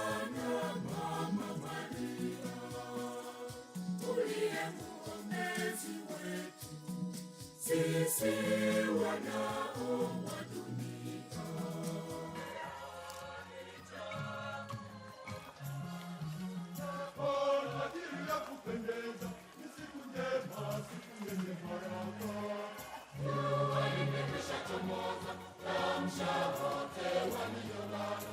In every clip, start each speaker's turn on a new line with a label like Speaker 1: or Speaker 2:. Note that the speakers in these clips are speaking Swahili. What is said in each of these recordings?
Speaker 1: sana Mama Maria, uliye mwombezi wetu sisi wanao wa dunia.
Speaker 2: Alfajiri ya kupendeza, ni siku njema, siku yenye baraka.
Speaker 1: Jua limekwisha chomoza, amsha wote waliolala.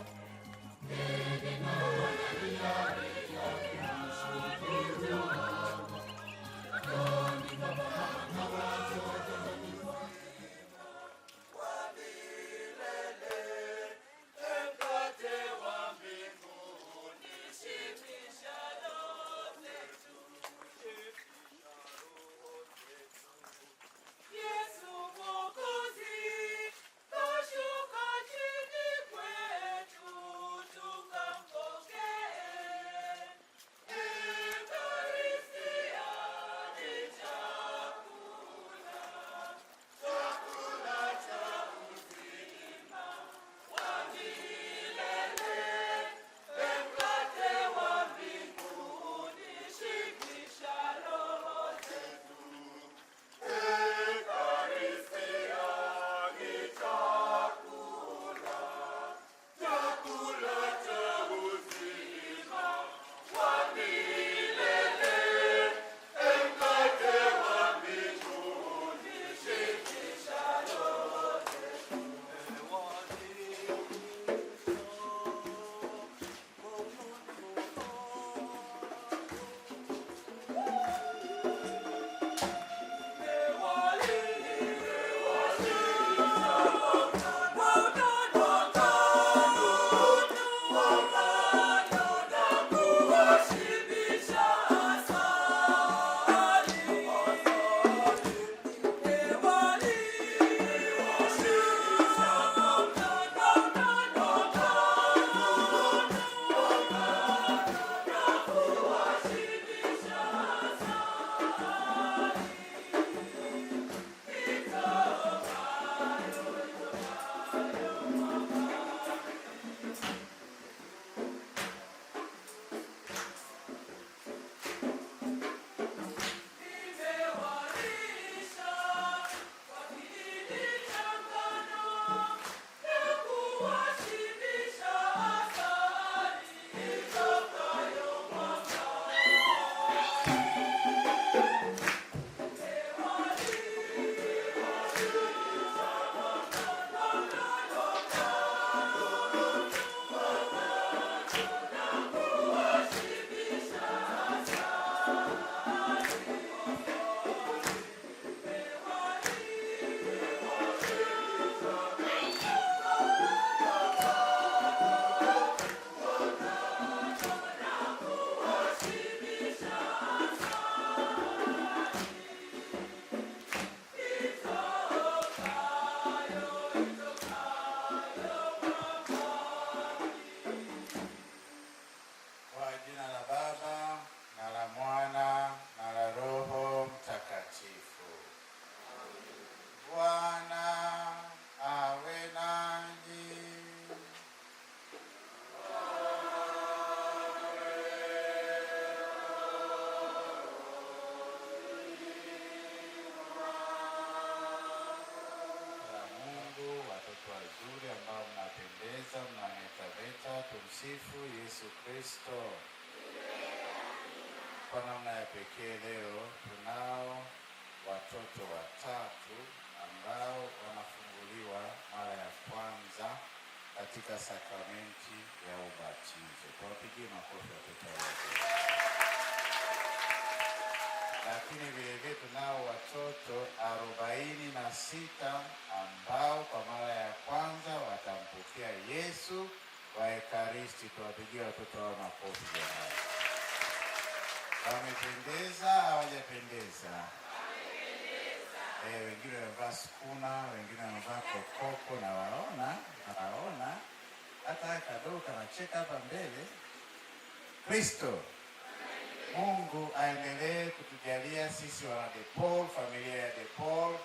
Speaker 1: Ndege nao wanalia lia, kumshukuru Baba. Ndani baba na watoto
Speaker 2: Wa milele, mkate wa mbinguni, shibisha roho zetu.
Speaker 1: Yesu Mwokozi, kashuka chini kwetu, tukampokee. Ekaristia ni chakula, chakula cha uzima wa milele. Mkate wa mbinguni, shibisha roho zetu.
Speaker 2: Ekaristia ni chakula, chakula cha uzima wa milele. Mkate wa mbinguni, shibisha roho zetu.
Speaker 1: Nimewalisha kwa kijiti cha ngano na kuwashibisha asali itokayo mwambani.
Speaker 3: Kwa jina la Baba na la Mwana na la Roho Mtakatifu. Bwana awe nanyi. La Mungu, watoto wazuri ambao mnapendeza, mnametameta, tumsifu Yesu Kristo. Kwa namna ya pekee leo tunao watoto watatu ambao wanafunguliwa mara ya kwanza katika sakramenti ya ubatizo. Tuwapigie makofi watoto wazuri. Lakini vile vile tunao watoto 46 ambao kwa mara ya kwanza watampokea Yesu wa Ekaristi. Tuwapigie watoto hao makofi jamani. Wamependeza, hawajapendeza? Wengine wamevaa sukuna, wengine wamevaa kokoko, na waona hata kadogo kanacheka hapa mbele. Kristo Mungu aendelee kutujalia sisi wana De Paul, familia ya De Paul,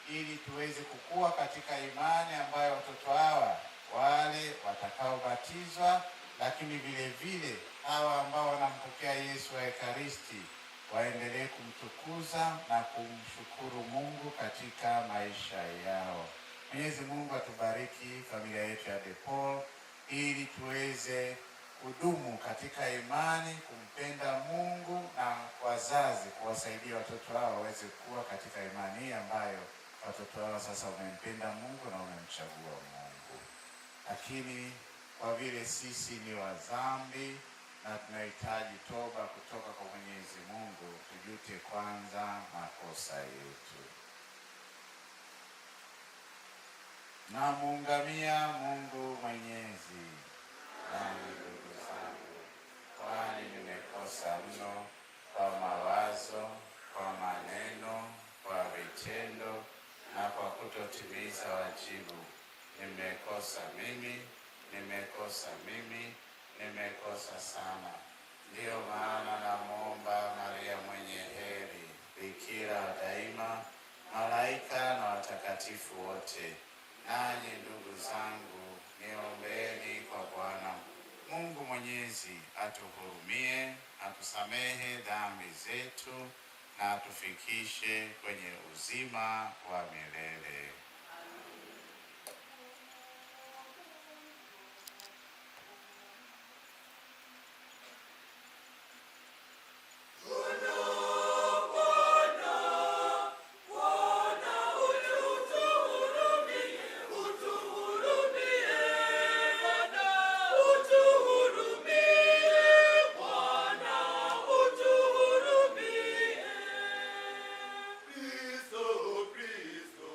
Speaker 3: ili tuweze kukua katika imani ambayo watoto hawa wale watakaobatizwa Lakini vile vile hawa ambao wanampokea Yesu wa Ekaristi waendelee kumtukuza na kumshukuru Mungu katika maisha yao. Mwenyezi Mungu atubariki familia yetu ya De Paul ili tuweze kudumu katika imani, kumpenda Mungu na wazazi kuwasaidia watoto wao waweze kuwa katika imani hii ambayo watoto wao sasa wamempenda Mungu na wamemchagua Mungu. Lakini kwa vile sisi ni wazambi na tunahitaji toba kutoka kwa Mwenyezi Mungu, tujute kwanza makosa yetu. Namuungamia Mungu Mwenyezi, nami ndugu zangu, kwani nimekosa mno kwa mawazo, kwa maneno, kwa vitendo na kwa kutotimiza wajibu. Nimekosa mimi, nimekosa mimi, nimekosa sana. Ndiyo maana namwomba Maria mwenye heri, bikira wa daima, malaika na watakatifu wote, nanyi ndugu zangu, niombeeni kwa Bwana Mungu Mwenyezi atuhurumie, atusamehe dhambi zetu na atufikishe kwenye uzima wa milele.
Speaker 2: Kristo, Kristo,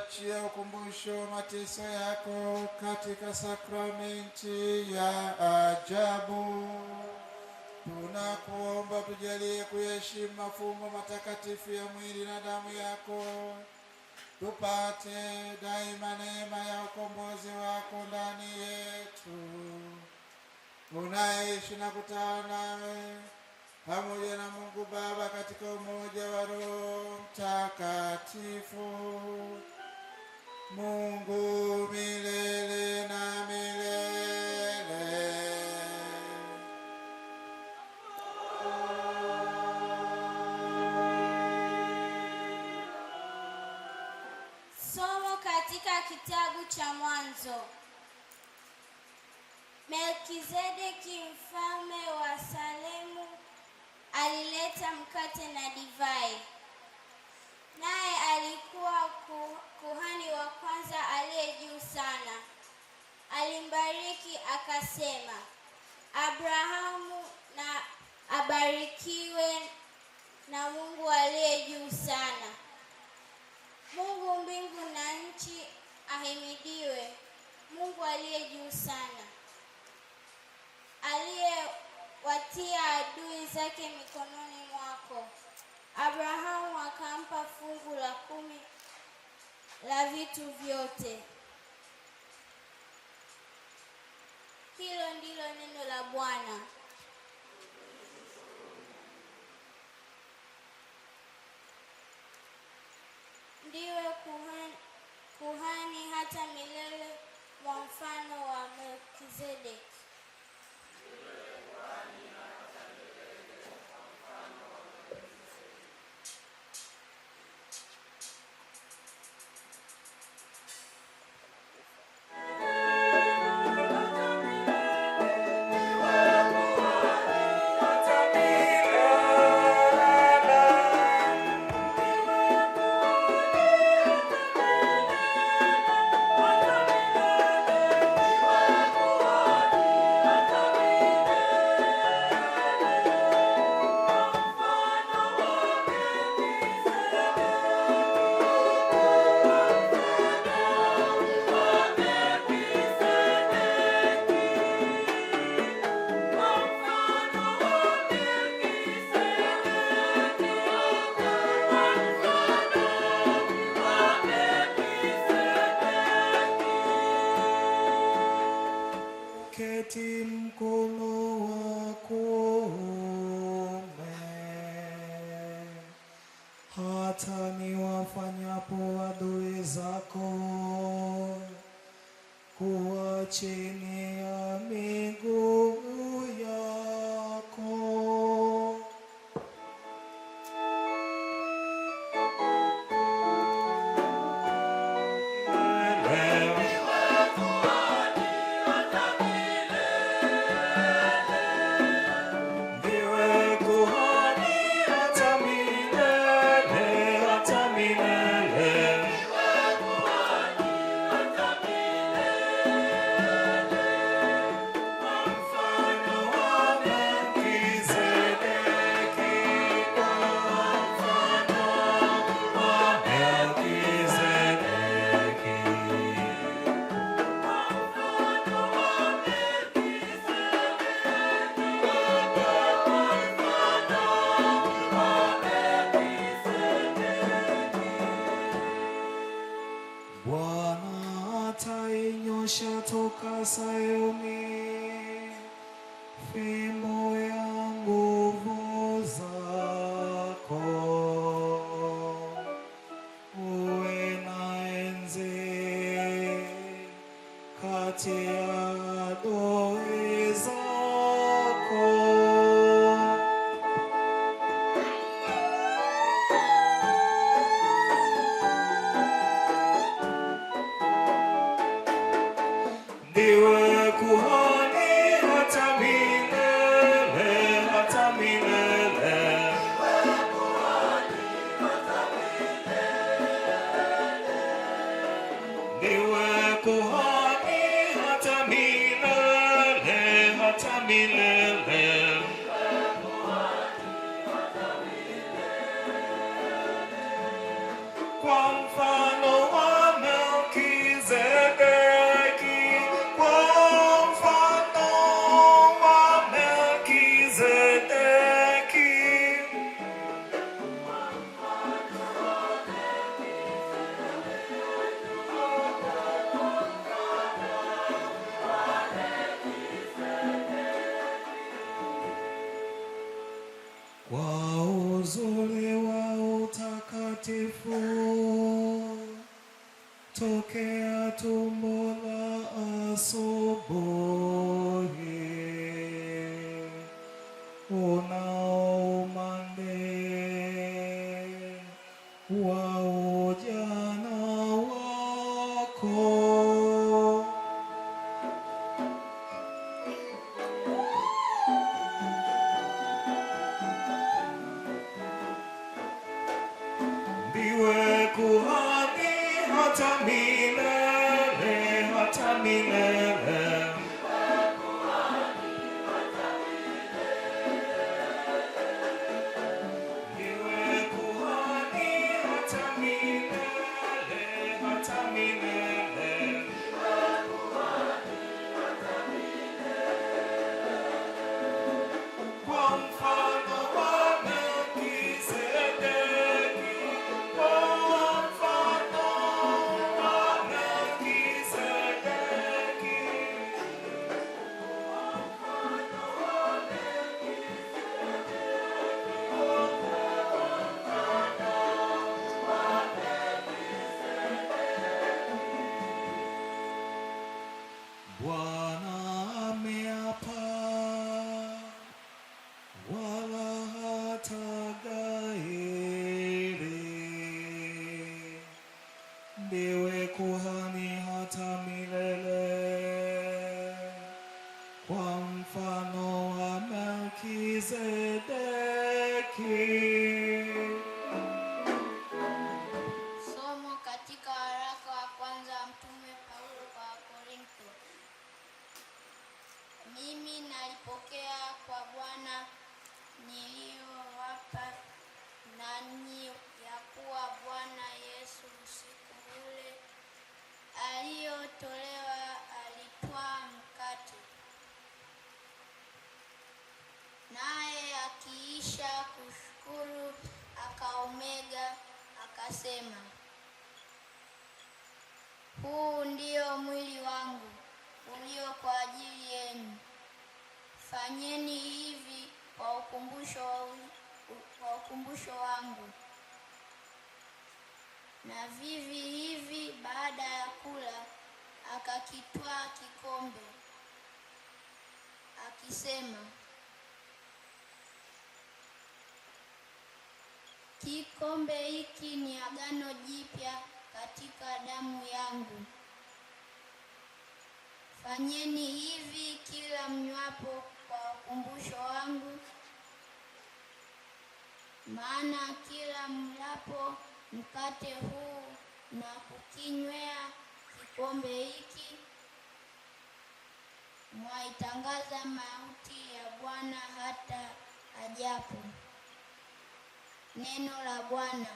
Speaker 3: Umetuachia ukumbusho wa mateso yako katika sakramenti ya ajabu. Tunakuomba tujalie kuyaheshimu mafumbo matakatifu ya mwili na damu yako, tupate daima neema ya ukombozi wako ndani yetu, unaishi na kutawala nawe pamoja na Mungu Baba katika umoja wa Roho Mtakatifu, Mungu milele na milele.
Speaker 4: Somo katika kitabu cha Mwanzo. Melkizedeki mfalme wa Salemu alileta mkate na divai. Naye alikuwa kuhani wa kwanza aliye juu sana. Alimbariki akasema, Abrahamu na abarikiwe na Mungu aliye juu sana. Mungu mbingu na nchi ahimidiwe, Mungu aliye juu sana, aliyewatia adui zake mikononi mwako. Abrahamu akampa fungu la 10 la vitu vyote. Hilo ndilo neno la Bwana. Ndiwe kuhani hata milele mwa mfano wa Melkizedeki.
Speaker 5: Keti mkono wa kuume, hata niwafanyapo adui zako kuwa chini ya miguu yako. Ndiwe kuhani hata milele, hata milele. Mfano wa Melkizedeki, kwa mfano wa Melkizedeki. Bwana atainyosha toka Sayuni fimbo ya nguvu zako, uwe na enzi kati ya adui zako. Ndiwe kuhani hata milele, hata milele. Ndiwe kuhani hata milele, hata milele. Kwa mfano wa tokea tumbo la asubuhi, unao umande wa ujana wako. Ndiwe kuhani hata milele, hata milele. Ndiwe kuhani hata milele, hata milele. Kwa mfano wa Melkizedeki, kwa mfano wa Melkizedeki. Bwana ameapa wala hataghairi, ndiwe kuhani hata milele, kwa mfano wa Melkizedeki.
Speaker 4: Somo katika waraka wa kwanza wa Mtume Paulo kwa Wakorintho. Mimi nalipokea kwa Bwana niliyowapa nanyi, ya kuwa Bwana Yesu usiku ule aliyotolewa alitwaa mkate, naye akiisha kushukuru akaumega, akasema, huu ndio mwili wangu ulio kwa ajili yenu, fanyeni hivi kwa ukumbusho wangu. Na vivi hivi baada ya kula, akakitwaa kikombe, akisema, kikombe hiki ni agano jipya katika damu yangu. Fanyeni hivi kila mnywapo kwa ukumbusho wangu. Maana kila mlapo mkate huu na kukinywea kikombe hiki, mwaitangaza mauti ya Bwana hata ajapo. Neno la Bwana.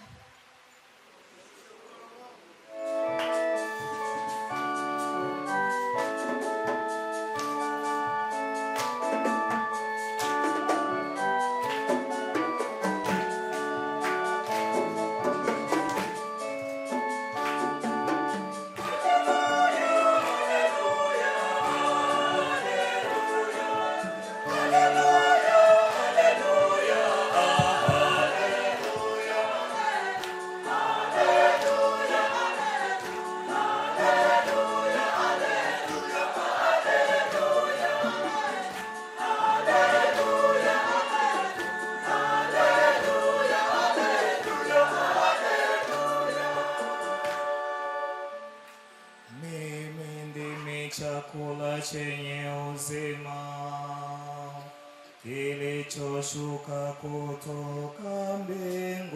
Speaker 5: Mimi ndimi chakula chenye uzima kilichoshuka kutoka mbinguni.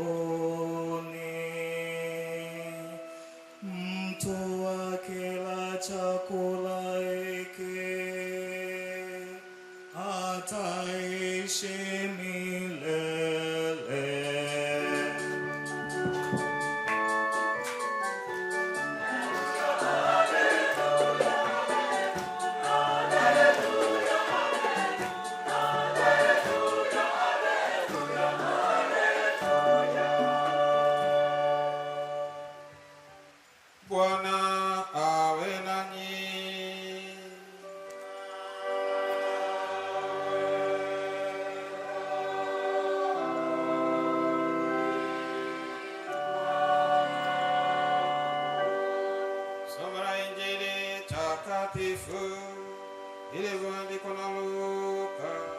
Speaker 5: Mtu akila chakula hiki ataishi milele.
Speaker 3: Bwana awe nanyi.
Speaker 6: Takatifu ilivyoandikwa na Luka.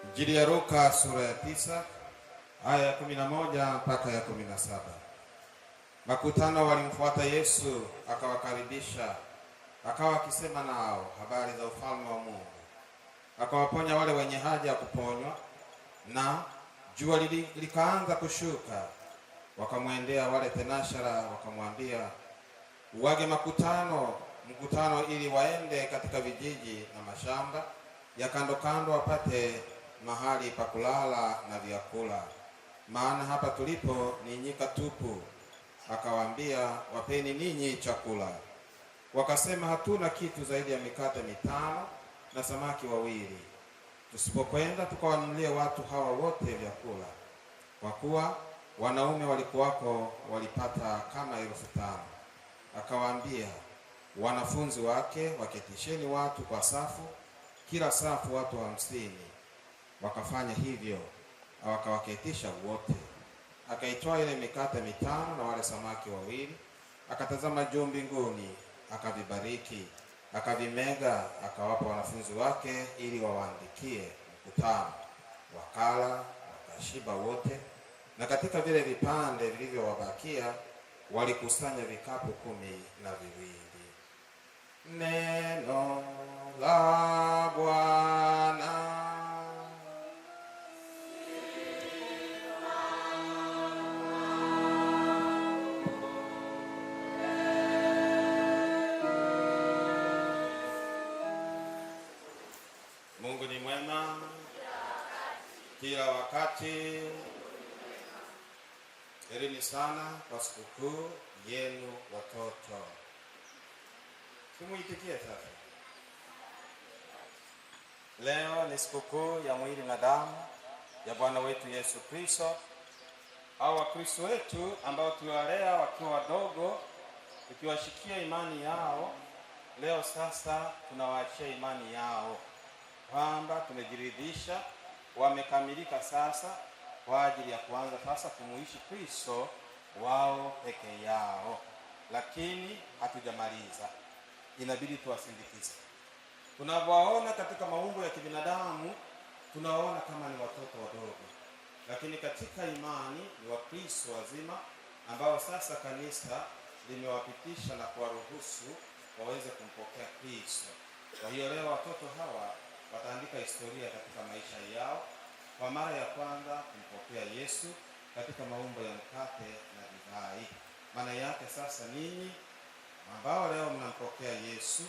Speaker 6: Injili ya Luka sura ya 9 aya ya 11 mpaka ya 17. Makutano walimfuata Yesu akawakaribisha, akawa akisema nao habari za ufalme wa Mungu. Akawaponya wale wenye haja ya kuponywa, na jua likaanza kushuka. Wakamwendea wale tenashara wakamwambia, uwage mkutano ili waende katika vijiji na mashamba ya kando kando wapate mahali pa kulala na vyakula, maana hapa tulipo ni nyika tupu. Akawaambia, wapeni ninyi chakula. Wakasema, hatuna kitu zaidi ya mikate 5 na samaki 2, tusipokwenda tukawanunulie watu hawa wote vyakula. Kwa kuwa wanaume walikuwako walipata kama 5,000. Akawaambia wanafunzi wake, waketisheni watu kwa safu, kila safu watu 50. Wakafanya hivyo, wakawaketisha wote. Akaitoa ile mikate 5 na wale samaki 2, akatazama juu mbinguni, akavibariki, akavimega, akawapa wanafunzi wake ili wawaandikie mkutano. Wakala wakashiba wote, na katika vile vipande vilivyowabakia walikusanya vikapu 12. Neno la Bwana. Mungu ni mwema kila wakati. Herini sana kwa sikukuu yenu watoto. Tumuitikie sasa. Leo ni sikukuu ya mwili na damu ya Bwana wetu Yesu Kristo. Hao Wakristo wetu ambao tuliwalea wakiwa wadogo, tukiwashikia imani yao, leo sasa tunawaachia imani yao, kwamba tumejiridhisha wamekamilika sasa kwa ajili ya kuanza sasa kumuishi Kristo wao peke yao. Lakini hatujamaliza, inabidi tuwasindikize. Tunavyowaona katika maumbo ya kibinadamu tunaona kama ni watoto wadogo, lakini katika imani ni Wakristo wazima ambao sasa kanisa limewapitisha na kuwaruhusu waweze kumpokea Kristo. Kwa hiyo leo watoto hawa wataandika historia katika maisha yao, kwa mara ya kwanza kumpokea Yesu katika maumbo ya mkate na divai. Maana yake sasa ninyi ambao leo mnampokea Yesu,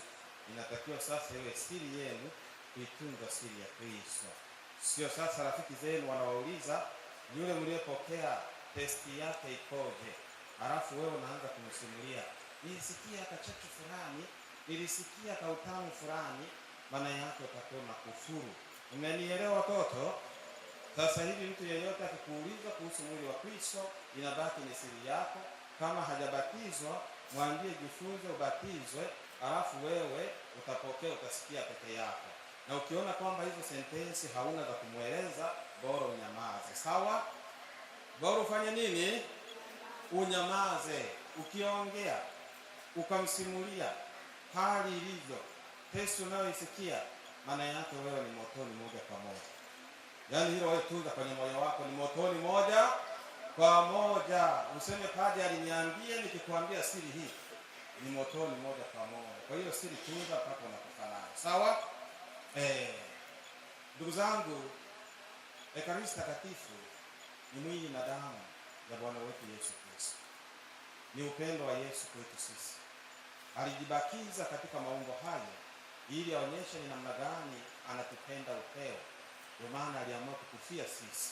Speaker 6: inatakiwa sasa iwe siri yenu kuitunza siri ya Kristo. Sio sasa rafiki zenu wanawauliza yule mliyepokea testi yake ikoje, halafu wewe unaanza kumsimulia, nilisikia kachachu fulani, nilisikia kautamu fulani. Maana yake utakuwa na kufuru. Mmenielewa watoto? Sasa hivi mtu yeyote akikuuliza kuhusu mwili wa Kristo, inabaki ni siri yako. Kama hajabatizwa, mwambie jifunze ubatizwe, alafu wewe utapokea, utasikia peke yako. Na ukiona kwamba hizo sentensi hauna za kumweleza, bora unyamaze. Sawa? Bora ufanye nini? Unyamaze. Ukiongea ukamsimulia hali ilivyo, testi unayoisikia, maana yake wewe ni motoni moja kwa moja. Yaani hilo wewe tunza kwenye moyo wako, ni motoni moja kwa moja. Useme padri aliniambia nikikwambia siri hii, ni motoni moja kwa moja. Kwa hiyo siri tunza mpaka unakufa nayo. Sawa? Ndugu zangu, Ekaristi Takatifu ni mwili na damu ya Bwana wetu Yesu Kristo. Ni upendo wa Yesu kwetu sisi. Alijibakiza katika maumbo hayo ili aonyeshe ni namna gani anatupenda upeo. Ndio maana aliamua kutufia sisi.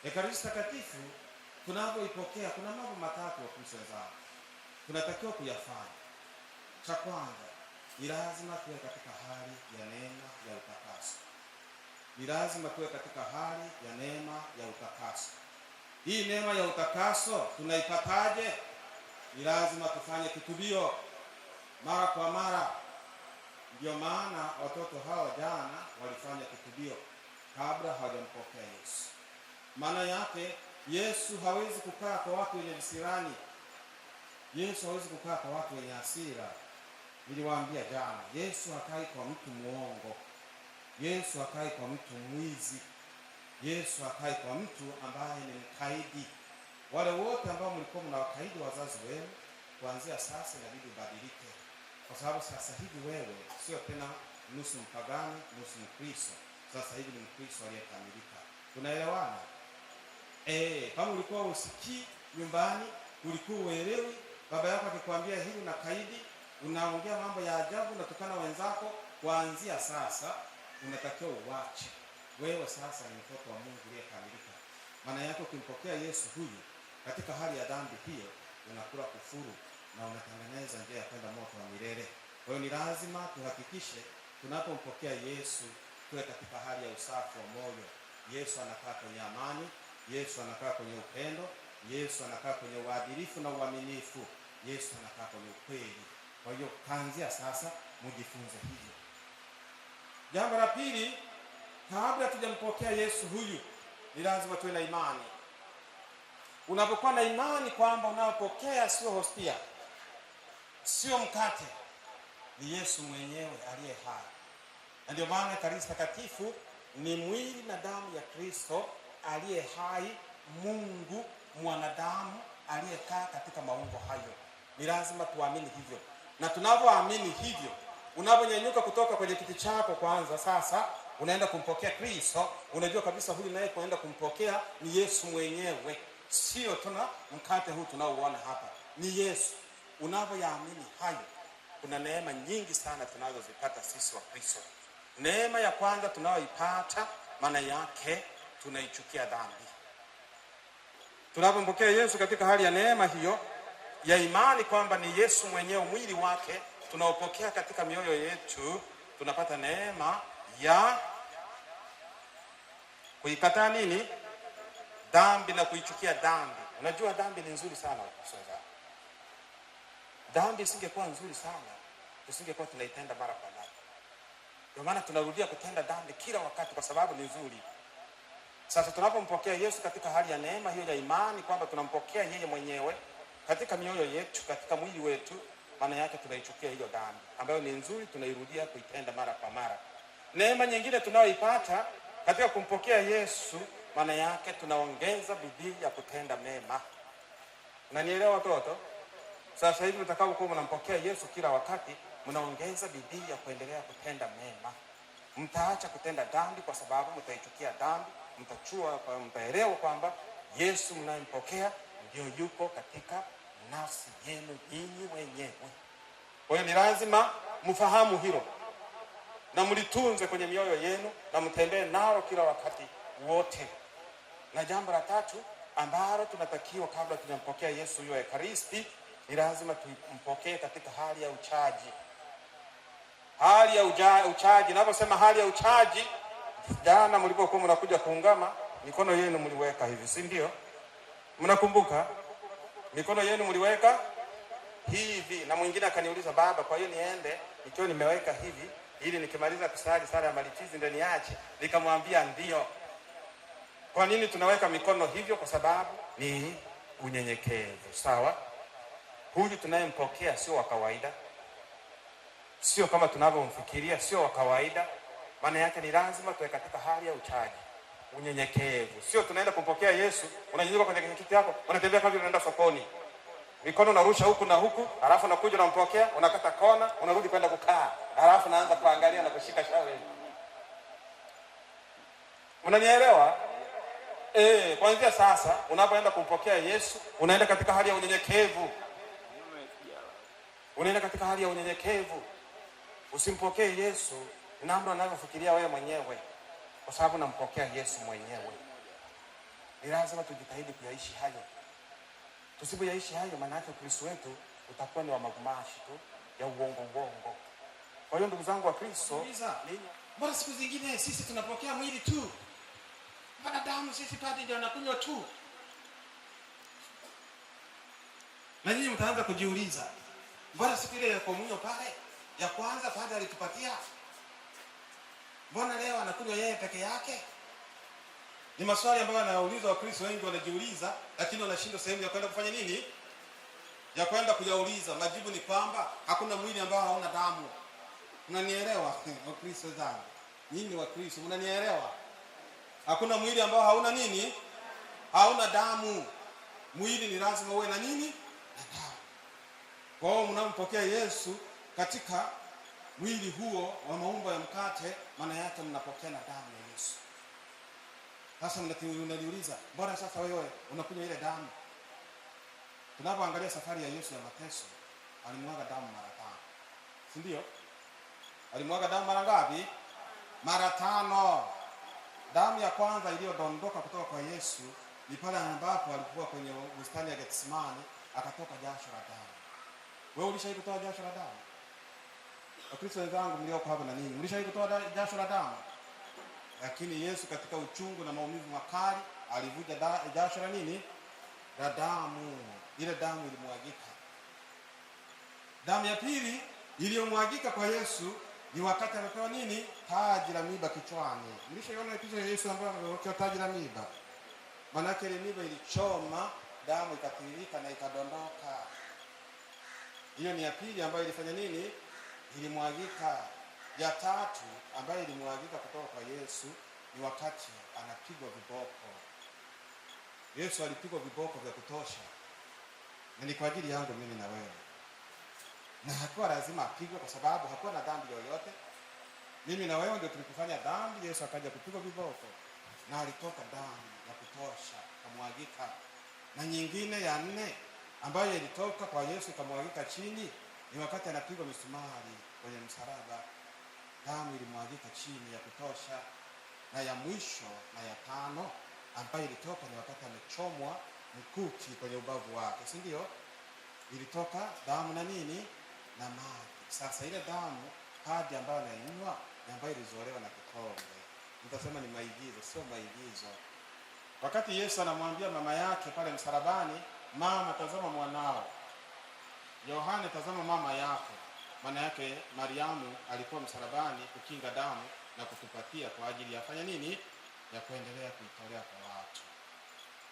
Speaker 6: Ekaristi Takatifu tunapoipokea, kuna mambo matatu ya Kristo wenzangu tunatakiwa kuyafanya. Cha kwanza, ni lazima tuwe katika hali ya neema ya utakaso. Ni lazima tuwe katika hali ya neema ya utakaso. Hii neema ya utakaso tunaipataje? Ni lazima tufanye kitubio mara kwa mara. Ndio maana watoto hawa jana walifanya kitubio kabla hawajampokea Yesu. Maana yake Yesu hawezi kukaa kwa watu wenye visirani. Yesu hawezi kukaa kwa watu wenye hasira. Niliwaambia jana, Yesu hakai kwa mtu muongo. Yesu hakai kwa mtu mwizi. Yesu hakai kwa mtu ambaye ni mkaidi. Wale wote ambao mlikuwa mnawakaidi wazazi wenu, kuanzia sasa inabidi ubadilike, kwa sababu sasa hivi wewe sio tena nusu mpagani nusu Mkristo. Sasa hivi ni Mkristo aliyekamilika. Tunaelewana? Kama ulikuwa usikii nyumbani, ulikuwa uelewi, baba yako akikwambia hivi na kaidi, unaongea mambo ya ajabu, unatukana wenzako, kuanzia sasa unatakiwa uwache. Wewe sasa ni mtoto wa Mungu aliyekamilika. Maana yake ukimpokea Yesu huyu katika hali ya dhambi hiyo, unakula kufuru na unatengeneza njia ya kwenda moto wa milele. Kwa hiyo ni lazima tuhakikishe tunapompokea Yesu tuwe katika hali ya usafi wa moyo. Yesu anakaa kwenye amani, Yesu anakaa kwenye upendo, Yesu anakaa kwenye uadilifu na uaminifu, Yesu anakaa kwenye ukweli. Kwa hiyo kuanzia sasa mjifunze hivyo. Jambo la pili, kabla tujampokea Yesu huyu, ni lazima tuwe na imani. Unapokuwa na imani kwamba unayopokea sio hostia, sio mkate, ni Yesu mwenyewe aliye hai. Na ndio maana Ekaristi Takatifu ni mwili na damu ya Kristo aliye hai, Mungu mwanadamu aliyekaa katika maungo hayo. Ni lazima tuamini hivyo, na tunavyoamini hivyo, unaponyanyuka kutoka kwenye kiti chako kwanza, sasa unaenda kumpokea Kristo, unajua kabisa huyu naye kuenda kumpokea ni Yesu mwenyewe, sio tuna mkate huu tunaouona hapa, ni Yesu. Unavyoyaamini hayo, kuna neema nyingi sana tunazozipata sisi wa Kristo. Neema ya kwanza tunayoipata, maana yake tunaichukia dhambi. Tunapompokea Yesu katika hali ya neema hiyo ya imani kwamba ni Yesu mwenyewe mwili wake tunaopokea katika mioyo yetu, tunapata neema ya kuikataa nini? Dhambi na kuichukia dhambi. Unajua dhambi ni nzuri sana Wakristo. Dhambi isingekuwa nzuri sana, tusingekuwa tunaitenda mara kwa mara. Ndio maana tunarudia kutenda dhambi kila wakati, kwa sababu ni nzuri. Sasa tunapompokea Yesu katika hali ya neema hiyo ya imani kwamba tunampokea yeye mwenyewe katika mioyo yetu, katika mwili wetu, maana yake tunaichukia hiyo dhambi ambayo ni nzuri, tunairudia kuitenda mara kwa mara. Neema nyingine tunayoipata katika kumpokea Yesu, maana yake tunaongeza bidii ya kutenda mema. Unanielewa watoto? Sasa hivi mtakapokuwa mnampokea Yesu kila wakati, mnaongeza bidii ya kuendelea kutenda mema. Mtaacha kutenda dhambi kwa sababu mtaichukia dhambi, mtachua, mtaelewa kwamba Yesu mnayempokea ndio yuko katika nafsi yenu nyinyi wenyewe. Kwa hiyo ni lazima mfahamu hilo na mlitunze kwenye mioyo yenu na mtembee nalo kila wakati wote. Na jambo la tatu ambalo tunatakiwa kabla tujampokea Yesu huyo Ekaristi, ni lazima tumpokee katika hali ya uchaji. Hali ya uchaji. Naposema hali ya uchaji, jana mlipokuwa mnakuja kuungama, mikono yenu mliweka hivi, si ndio? Mnakumbuka? Mikono yenu mliweka hivi, na mwingine akaniuliza, baba, kwa hiyo niende nikiwa nimeweka hivi ili nikimaliza kusali sala ya malipizi ndio niache? Nikamwambia ndio. Kwa nini tunaweka mikono hivyo? Kwa sababu ni unyenyekevu, sawa? Huyu tunayempokea sio wa kawaida, sio kama tunavyomfikiria, sio wa kawaida. Maana yake ni lazima tuwe katika hali ya uchaji, unyenyekevu. Sio tunaenda kumpokea Yesu, unanyenyuka kwenye kiti yako, unatembea kama vile unaenda sokoni, mikono unarusha huku na huku, halafu unakuja unampokea, unakata kona, unarudi kwenda kukaa, halafu naanza kuangalia na kushika shauri. Unanielewa? Kuanzia sasa unapoenda kumpokea Yesu, unaenda katika hali ya unyenyekevu. Unaenda katika hali ya unyenyekevu. Usimpokee Yesu namna unavyofikiria wewe mwenyewe, kwa sababu nampokea Yesu mwenyewe. Ni lazima tujitahidi kuyaishi hayo. Tusipoyaishi hayo, maana yake Ukristo wetu utakuwa ni wa magumashi tu, ya uongo uongo. Kwa hiyo ndugu zangu wa Kristo, ninyi Mbona siku zingine sisi tunapokea mwili tu, mbona damu sisi padri ndio anakunywa tu? Na nyinyi mtaanza kujiuliza, mbona siku ile ya komunyo pale ya kwanza padri alitupatia, mbona leo anakunywa yeye peke yake? Ni maswali ambayo yanaulizwa, Wakristo wengi wanajiuliza, lakini wanashindwa sehemu ya kwenda kufanya nini, ya kwenda kuyauliza. Majibu ni kwamba hakuna mwili ambao hauna damu. Mnanielewa Wakristo zangu? Nyinyi Wakristo mnanielewa? Hakuna mwili ambao hauna nini? Hauna damu. Mwili ni lazima uwe na nini? Na damu. Kwa hiyo mnampokea Yesu katika mwili huo wa maumbo ya mkate, maana yake mnapokea na damu ya Yesu. Sasa mnaniuliza, mbona sasa wewe unakunywa ile damu? Tunapoangalia safari ya Yesu ya mateso, alimwaga damu mara 5. Si ndio? Alimwaga damu mara ngapi? Mara 5. Damu ya kwanza iliyodondoka kutoka kwa Yesu ni pale ambapo alikuwa kwenye bustani ya Getsemani, akatoka jasho la damu. Wewe ulishawahi kutoa jasho la damu? Wakristo wenzangu mlioko hapa na ninyi, mlishawahi kutoa jasho la damu? Lakini Yesu katika uchungu na maumivu makali alivuja jasho la nini? La damu. Ile damu ilimwagika. Damu ya pili iliyomwagika kwa Yesu ni wakati amepewa nini? Taji la miiba kichwani. Mlishaiona picha ya Yesu ambaye amewekewa taji la miiba? Maana yake ile miiba ilichoma, damu ikatiririka na ikadondoka. Hiyo ni ya pili ambayo ilifanya nini? Ilimwagika. Ya tatu ambayo ilimwagika kutoka kwa Yesu ni wakati anapigwa viboko. Yesu alipigwa viboko vya kutosha, na ni kwa ajili yangu mimi na wewe. Na hakuwa lazima apigwe kwa sababu hakuwa na dhambi yoyote. Mimi na wewe ndio tulikufanya dhambi, Yesu akaja kupigwa viboko na alitoka damu ya kutosha kamwagika. Na nyingine ya nne ambayo ilitoka kwa Yesu ikamwagika chini ni wakati anapigwa misumari kwenye msalaba, damu ilimwagika chini ya kutosha. Na ya mwisho na ya tano ambayo ilitoka ni wakati amechomwa mkuki kwenye ubavu wake, si ndio? Ilitoka damu na nini? Na maji. Sasa ile damu hadi ambayo anainywa ni ambayo ilizolewa na kikombe. Nitasema ni maigizo, sio maigizo. Wakati Yesu anamwambia mama yake pale msalabani, mama tazama mwanao, Yohane tazama mama yako, maana yake Mariamu alikuwa msalabani kukinga damu na kutupatia kwa ajili ya fanya nini? Ya kuendelea kuitolea kwa watu.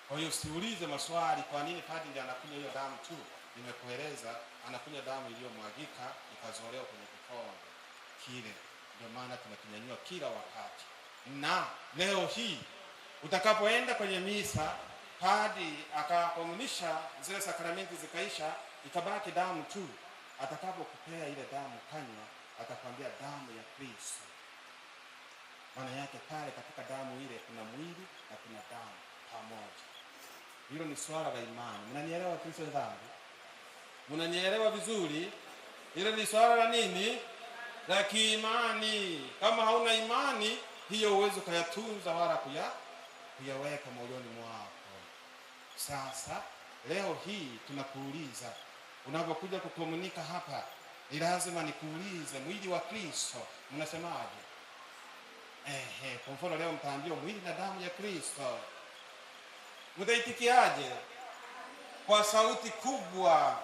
Speaker 6: Kwa hiyo usiulize maswali kwa nini padri ndiye anakunywa hiyo damu tu. Nimekueleza anakunywa damu iliyomwagika ikazolewa kwenye kikombe kile. Ndio maana tunakinyanyua kila wakati. Na leo hii utakapoenda kwenye misa, padri akakomunisha zile sakramenti zikaisha, ikabaki damu tu, atakapokupea ile damu kanywa, atakwambia damu ya Kristo. Maana yake pale katika damu ile kuna mwili na kuna damu pamoja. Hilo ni swala la imani. Mnanielewa Kristo wenzangu? Mnanielewa vizuri? Hilo ni swala la nini? La kiimani. Kama hauna imani hiyo huwezi kuyatunza wala kuyaweka moyoni mwako. Sasa leo hii tunakuuliza, unapokuja kukomunika hapa, ni lazima nikuulize mwili wa Kristo mnasemaje? Ehe, kwa mfano leo mtaambiwa mwili na damu ya Kristo. Mtaitikiaje? Kwa sauti kubwa.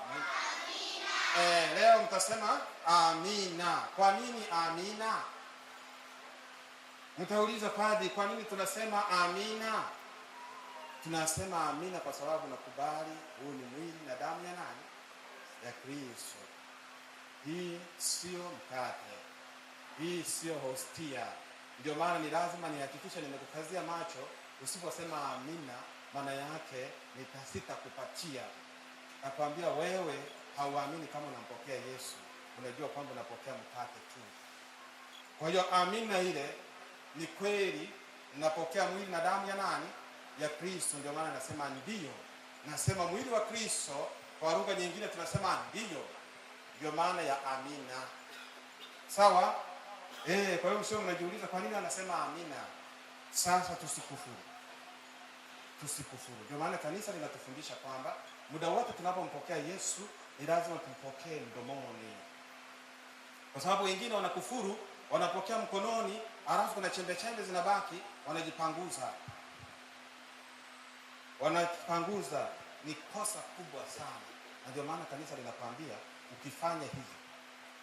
Speaker 6: Amina. Leo mtasema amina. Kwa nini amina? Mtauliza padri, kwa nini tunasema amina? Tunasema amina kwa sababu nakubali huu ni mwili na damu ya nani? Ya Kristo. Hii sio mkate. Hii sio hostia. Ndio maana ni lazima nihakikishe nimekukazia macho. Usiposema amina, maana yake sitakupatia. Nakwambia wewe hauamini kama unampokea Yesu. Unajua kwamba unapokea mkate tu. Kwa hiyo amina ile ni kweli napokea mwili na damu ya nani? Ya Kristo. Ndio maana nasema ndio. Nasema mwili wa Kristo, kwa lugha nyingine tunasema ndio. Ndio maana ya amina. Sawa? Kwa hiyo msio mnajiuliza kwa nini anasema amina. Sasa tusikufuru. Tusikufuru. Ndio maana kanisa linatufundisha kwamba muda wote tunapompokea Yesu ni lazima tumpokee mdomoni. Kwa sababu wengine wanakufuru Wanapokea mkononi, halafu kuna chembe chembe zinabaki, wanajipanguza. Wanajipanguza. Ni kosa kubwa sana. Na ndio maana kanisa linakwambia ukifanya hivi,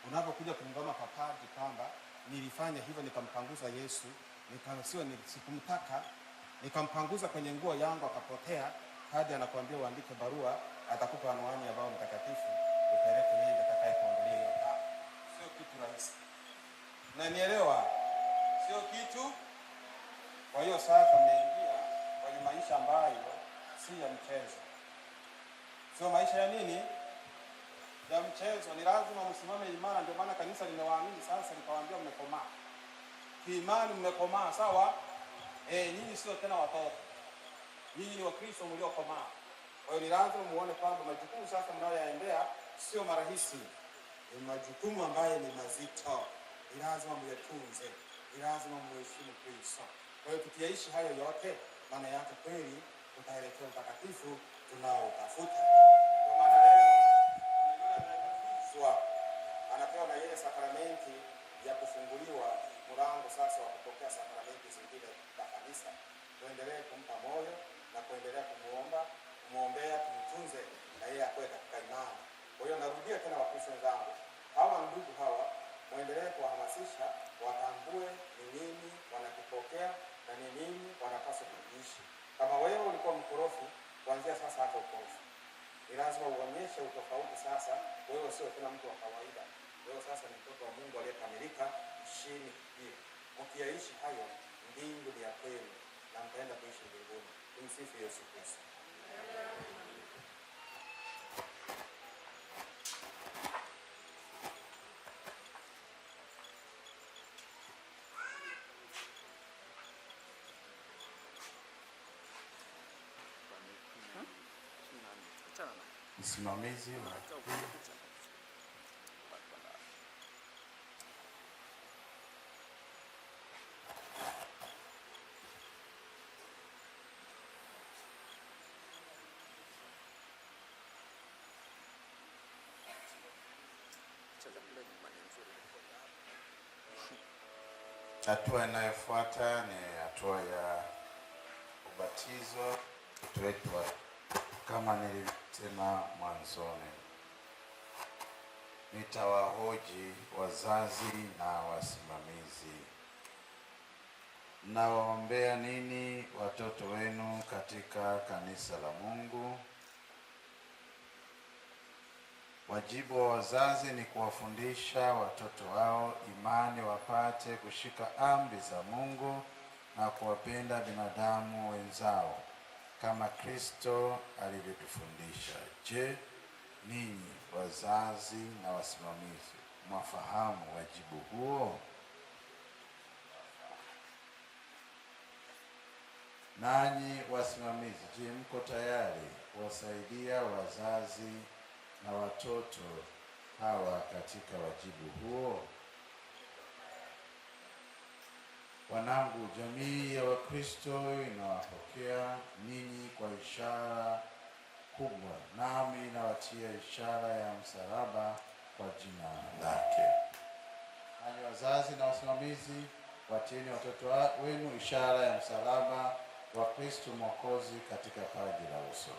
Speaker 6: unapokuja kumgoma papaji kwamba nilifanya hivyo nikampanguza Yesu, nikasiwa sikumtaka, nikampanguza kwenye nguo yangu akapotea, hadi anakuambia uandike barua, atakupa anwani ya Baba Mtakatifu, upeleke yeye ndiye atakayekuandalia hiyo taa. Sio kitu rahisi. Unanielewa? Sio kitu. Kwa hiyo sasa mmeingia kwenye maisha ambayo si ya mchezo. Sio maisha ya nini? Ya mchezo. Ni lazima msimame imara. Ndio maana kanisa limewaamini sasa, likawaambia mmekomaa kiimani, mmekomaa, sawa? Nyinyi sio tena watoto, nyinyi ni Wakristo mliokomaa. Kwa hiyo ni lazima muone kwamba majukumu sasa mnayoyaendea sio marahisi, ni majukumu ambayo ni mazito. Ni lazima muyatunze, ni lazima muheshimu Kristo. Kwa hiyo tukiyaishi hayo yote, maana yake kweli tutaelekea utakatifu tunaotafuta. Ndio maana leo kuna yule anayebatizwa anapewa na yeye sakramenti ya kufunguliwa mlango sasa wa kupokea sakramenti zingine za kanisa. Tuendelee kumpa moyo na kuendelea kumuomba, kumuombea, tumtunze na yeye akue katika imani. Kwa hiyo narudia tena, Wakristo wenzangu, hawa ndugu hawa muendelee kuwahamasisha watambue ni nini wanakipokea na ni nini wanapaswa kuishi. Kama wewe ulikuwa mkorofi, kuanzia sasa hata ukorofi. Ni lazima uonyeshe utofauti sasa. Wewe sio tena mtu wa kawaida. Wewe sasa ni mtoto wa Mungu aliyekamilika. Ishini hiyo. Mkiyaishi hayo, mbingu ni ya kwenu na mtaenda kuishi mbinguni. Tumsifu Yesu Kristo.
Speaker 3: Msimamizi wa Hatua inayofuata ni hatua ya ubatizo wetu, kama nilivyosema mwanzoni. Nitawahoji wazazi na wasimamizi. Mnawaombea nini watoto wenu katika kanisa la Mungu? Wajibu wa wazazi ni kuwafundisha watoto wao imani, wapate kushika amri za Mungu na kuwapenda binadamu wenzao kama Kristo alivyotufundisha. Je, ninyi wazazi na wasimamizi mwafahamu wajibu huo? Nanyi wasimamizi, je, mko tayari kuwasaidia wazazi na watoto hawa katika wajibu huo? Wanangu, jamii ya Wakristo inawapokea ninyi kwa ishara kubwa, nami nawatia ishara ya msalaba kwa jina lake. Nanyi wazazi na wasimamizi, watieni watoto wenu ishara ya msalaba wa Kristo Mwokozi katika paji la uso.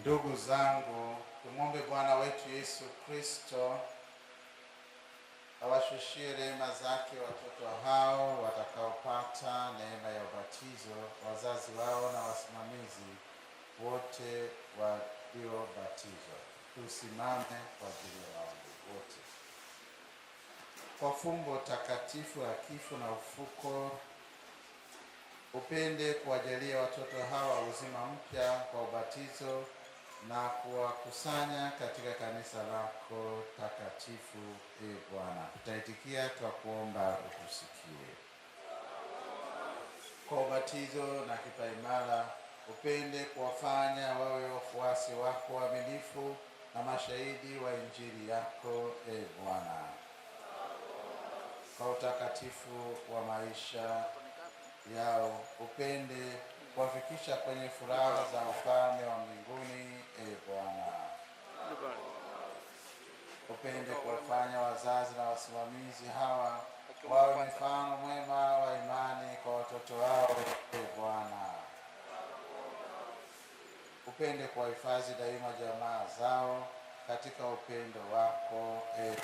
Speaker 3: Ndugu zangu, tumwombe Bwana wetu Yesu Kristo awashushie rehema zake watoto hao watakaopata neema ya ubatizo, wazazi wao na wasimamizi wote waliobatizwa. Tusimame kwa ajili ya maombi wote. Kwa fumbo takatifu la kifo na ufuko, upende kuwajalia watoto hawa uzima mpya kwa ubatizo, Na kuwakusanya katika kanisa lako takatifu, e Bwana. Tutaitikia, twakuomba utusikie. Kwa ubatizo na kipaimara upende kuwafanya wawe wafuasi wako waaminifu na mashahidi wa Injili yako, e Bwana. Kwa utakatifu wa maisha yao upende kuwafikisha kwenye furaha za ufalme wa mbinguni, e Bwana. Upende kuwafanya wazazi na wasimamizi hawa wawe mfano mwema wa imani kwa watoto wao, e Bwana. Upende kuwahifadhi daima jamaa zao katika upendo wako, e.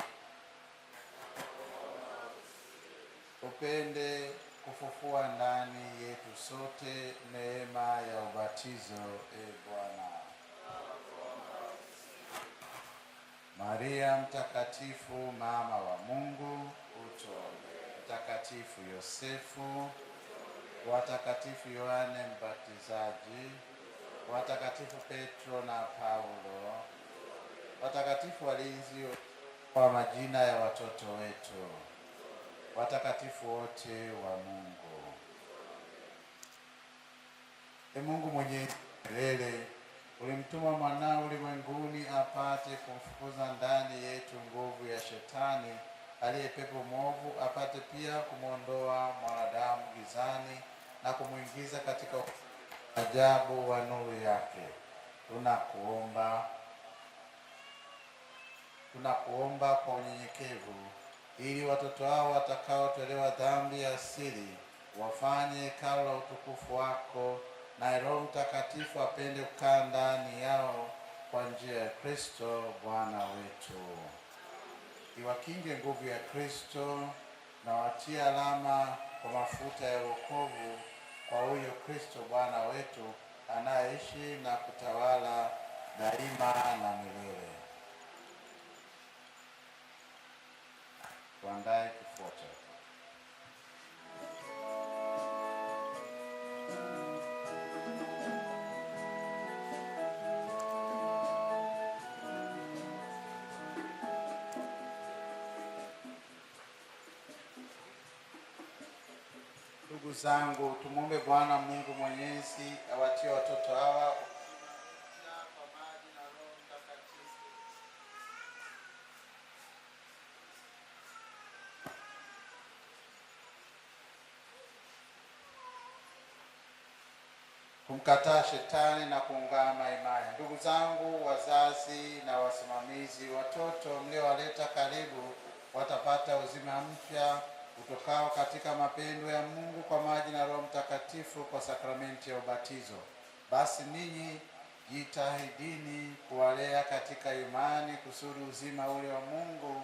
Speaker 3: Upende kufufua ndani yetu sote neema ya ubatizo, e Bwana. Maria Mtakatifu, mama wa Mungu, utuombee. Mtakatifu Yosefu, watakatifu Yohane Mbatizaji, watakatifu Petro na Paulo, watakatifu walinzi wa majina ya watoto wetu, watakatifu wote wa Mungu. E Mungu mwenye milele, ulimtuma mwanao ulimwenguni apate kumfukuza ndani yetu nguvu ya shetani aliye pepo mwovu, apate pia kumwondoa mwanadamu gizani na kumwingiza katika ajabu wa nuru yake. Tunakuomba kwa unyenyekevu, ili watoto hao watakaotolewa dhambi ya asili wafanye hekalu la utukufu wako, na Roho Mtakatifu apende kukaa ndani yao kwa njia ya Kristo Bwana wetu. Iwakinge nguvu ya Kristo na watie alama kwa mafuta ya wokovu kwa huyo Kristo Bwana wetu, anayeishi na kutawala daima na milele. Tuandae kifua chetu. Ndugu zangu, tumwombe Bwana Mungu Mwenyezi awatie watoto hawa kwa maji na Roho Mtakatifu. Kumkataa shetani na kuungama imani. Ndugu zangu, wazazi na wasimamizi, watoto mliowaleta karibu watapata uzima mpya utokao katika mapendo ya Mungu kwa maji na Roho Mtakatifu kwa sakramenti ya ubatizo. Basi ninyi jitahidini kuwalea katika imani, kusudi uzima ule wa Mungu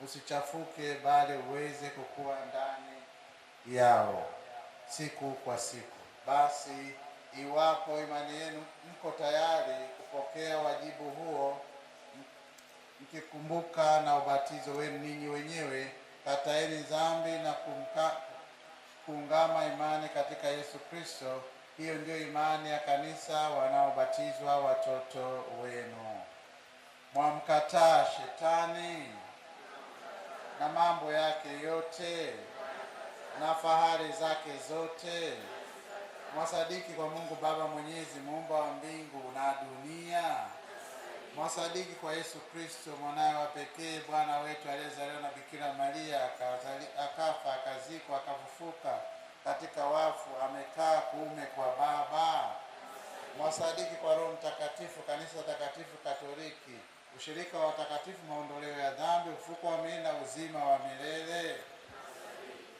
Speaker 3: usichafuke, bali uweze kukua ndani yao siku kwa siku. Basi iwapo imani yenu mko tayari kupokea wajibu huo, mkikumbuka na ubatizo wenu ninyi wenyewe, kataeni dhambi na kuungama imani katika Yesu Kristo. Hiyo ndiyo imani ya kanisa wanaobatizwa watoto wenu. Mwamkataa shetani na mambo yake yote na fahari zake zote. Mwasadiki kwa Mungu Baba Mwenyezi, muumba wa mbingu na dunia. Mwasadiki kwa Yesu Kristo mwanawe wa pekee Bwana wetu, aliyezaliwa na Bikira Maria, akafa, akazikwa, akafufuka katika wafu, amekaa kuume kwa Baba. Mwasadiki kwa Roho Mtakatifu, kanisa takatifu Katoliki, ushirika wa watakatifu, maondoleo ya dhambi, ufufuko wa miili na uzima wa milele.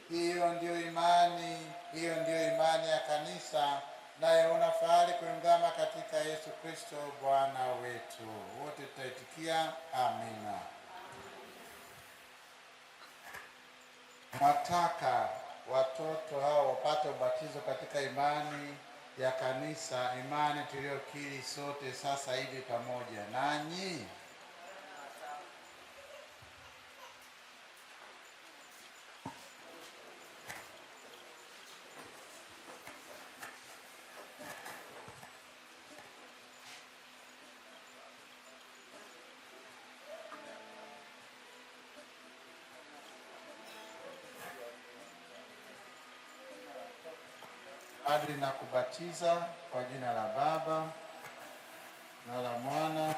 Speaker 3: Hiyo ndiyo imani, hiyo ndiyo imani ya kanisa, naye una fahari kuungama katika Yesu Kristo Bwana wetu. Wote tutaitikia amina. Mwataka watoto hao wapate ubatizo katika imani ya kanisa, imani tuliyokiri sote sasa hivi pamoja nanyi. Padri na kubatiza kwa jina la Baba na la Mwana na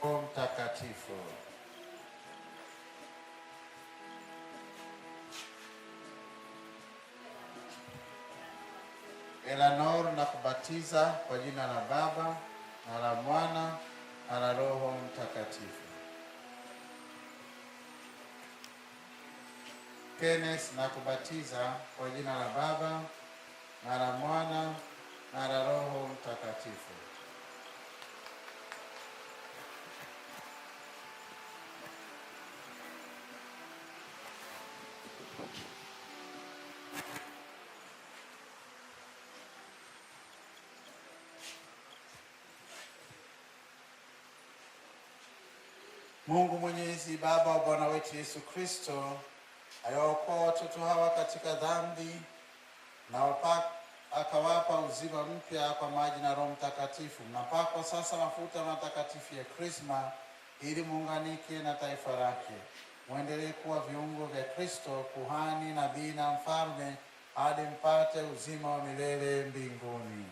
Speaker 3: Roho Mtakatifu. Eleanor na kubatiza kwa jina la Baba na la Mwana na la Roho Mtakatifu. Kenneth na kubatiza kwa jina la Baba na la Mwana na la Roho Mtakatifu. Mungu Mwenyezi, Baba wa Bwana wetu Yesu Kristo, aliwaokoa watoto hawa katika dhambi na akawapa uzima mpya kwa maji na Roho Mtakatifu. Mnapakwa sasa mafuta matakatifu ya Krisma ili muunganike na taifa lake. Muendelee kuwa viungo vya Kristo, kuhani, nabii na mfalme, hadi mpate uzima wa milele mbinguni.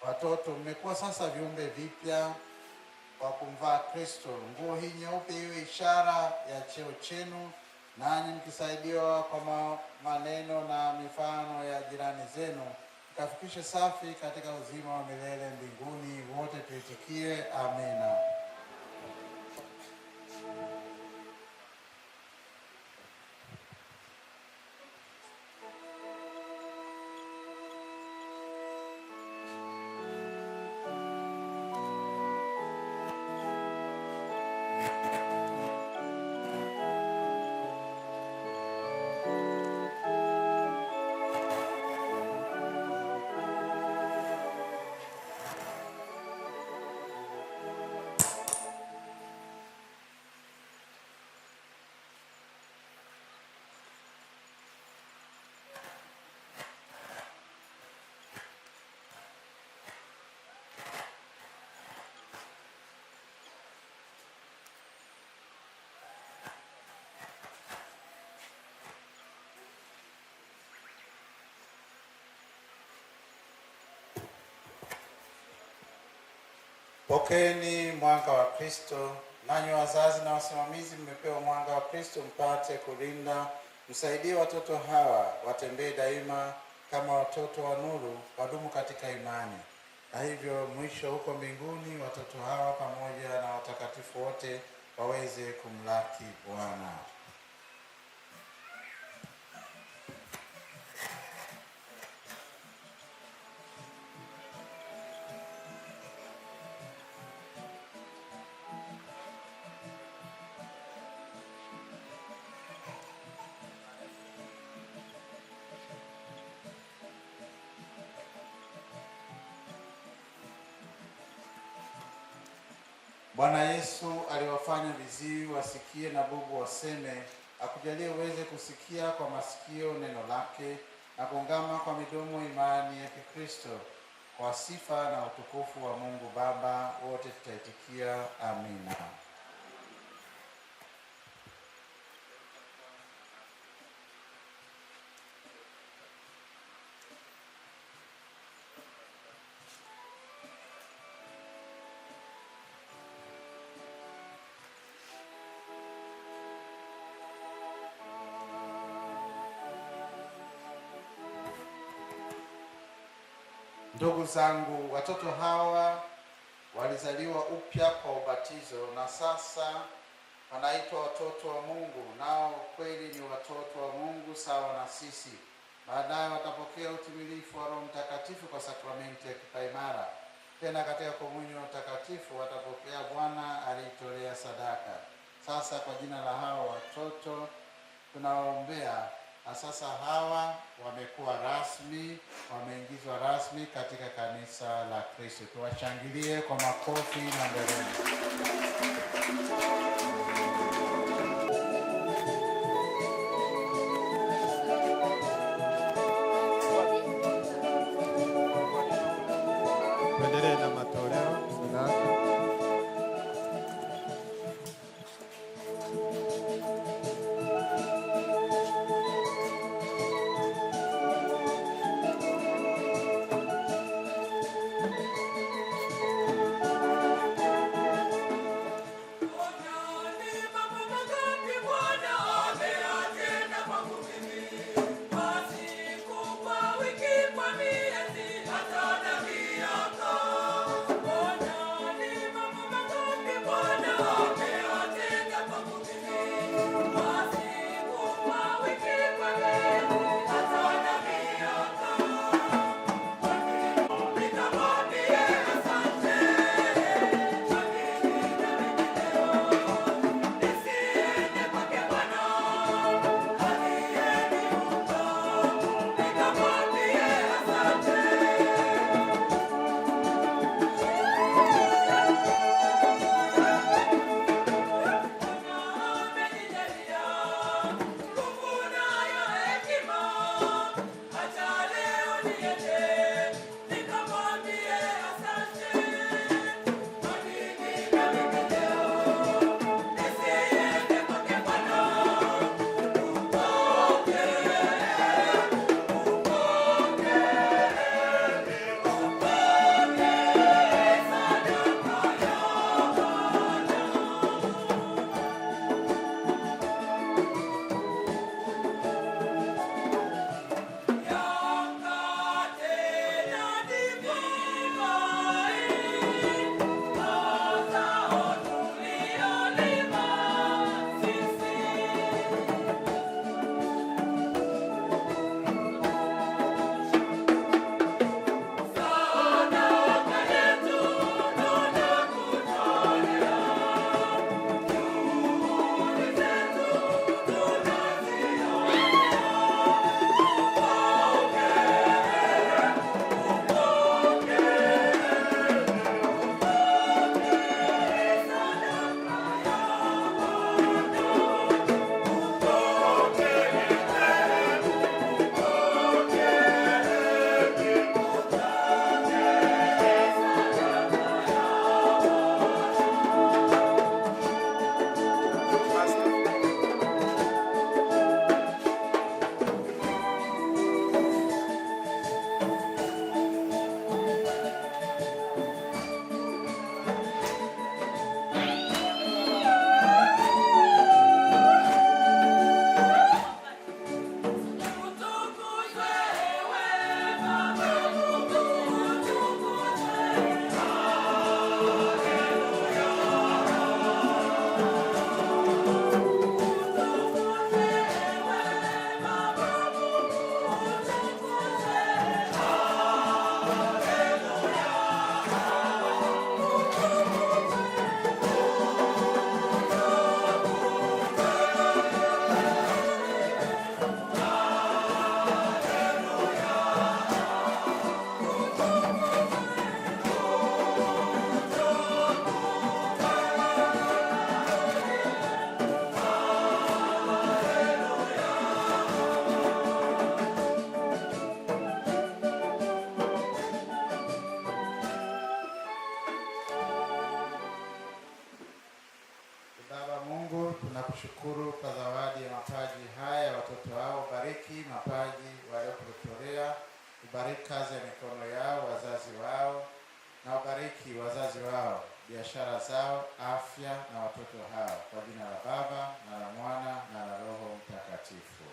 Speaker 3: Watoto, mmekuwa sasa viumbe vipya kwa kumvaa Kristo. Nguo hii nyeupe iwe ishara ya cheo chenu, nanyi mkisaidiwa kwa maneno na mifano ya jirani zenu, mkafikishe safi katika uzima wa milele mbinguni. Wote tuitikie amina. Pokeeni mwanga wa Kristo. Nanyi wazazi na wasimamizi mmepewa mwanga wa Kristo mpate kulinda, msaidie watoto hawa watembee daima kama watoto wa nuru, wadumu katika imani, na hivyo mwisho huko mbinguni watoto hawa pamoja na watakatifu wote waweze kumlaki Bwana. Bwana Yesu aliwafanya viziwi wasikie na bubu waseme. Akujalie uweze kusikia kwa masikio neno lake na kuungama kwa midomo imani ya Kikristo. Kwa sifa na utukufu wa Mungu Baba, wote tutaitikia amina. Ndugu zangu, watoto hawa walizaliwa upya kwa ubatizo na sasa wanaitwa watoto wa Mungu, nao kweli ni watoto wa Mungu sawa na sisi. Baadaye watapokea utimilifu wa Roho Mtakatifu kwa sakramenti ya kipaimara. Tena katika komunyo takatifu watapokea Bwana aliitolea sadaka. Sasa kwa jina la hawa watoto tunawaombea, na sasa hawa wamekuwa rasmi, wameingizwa rasmi katika kanisa la Kristo. Tuwashangilie kwa makofi na nderemo.
Speaker 6: Tuendelee na matoleo sadaka.
Speaker 3: Tunakushukuru kwa zawadi ya mapaji haya ya watoto hao. Bariki mapaji waliokutolea, ubariki kazi ya mikono yao, wazazi wao, na ubariki wazazi wao, biashara zao, afya na watoto hao, kwa jina la Baba na la Mwana na la Roho Mtakatifu.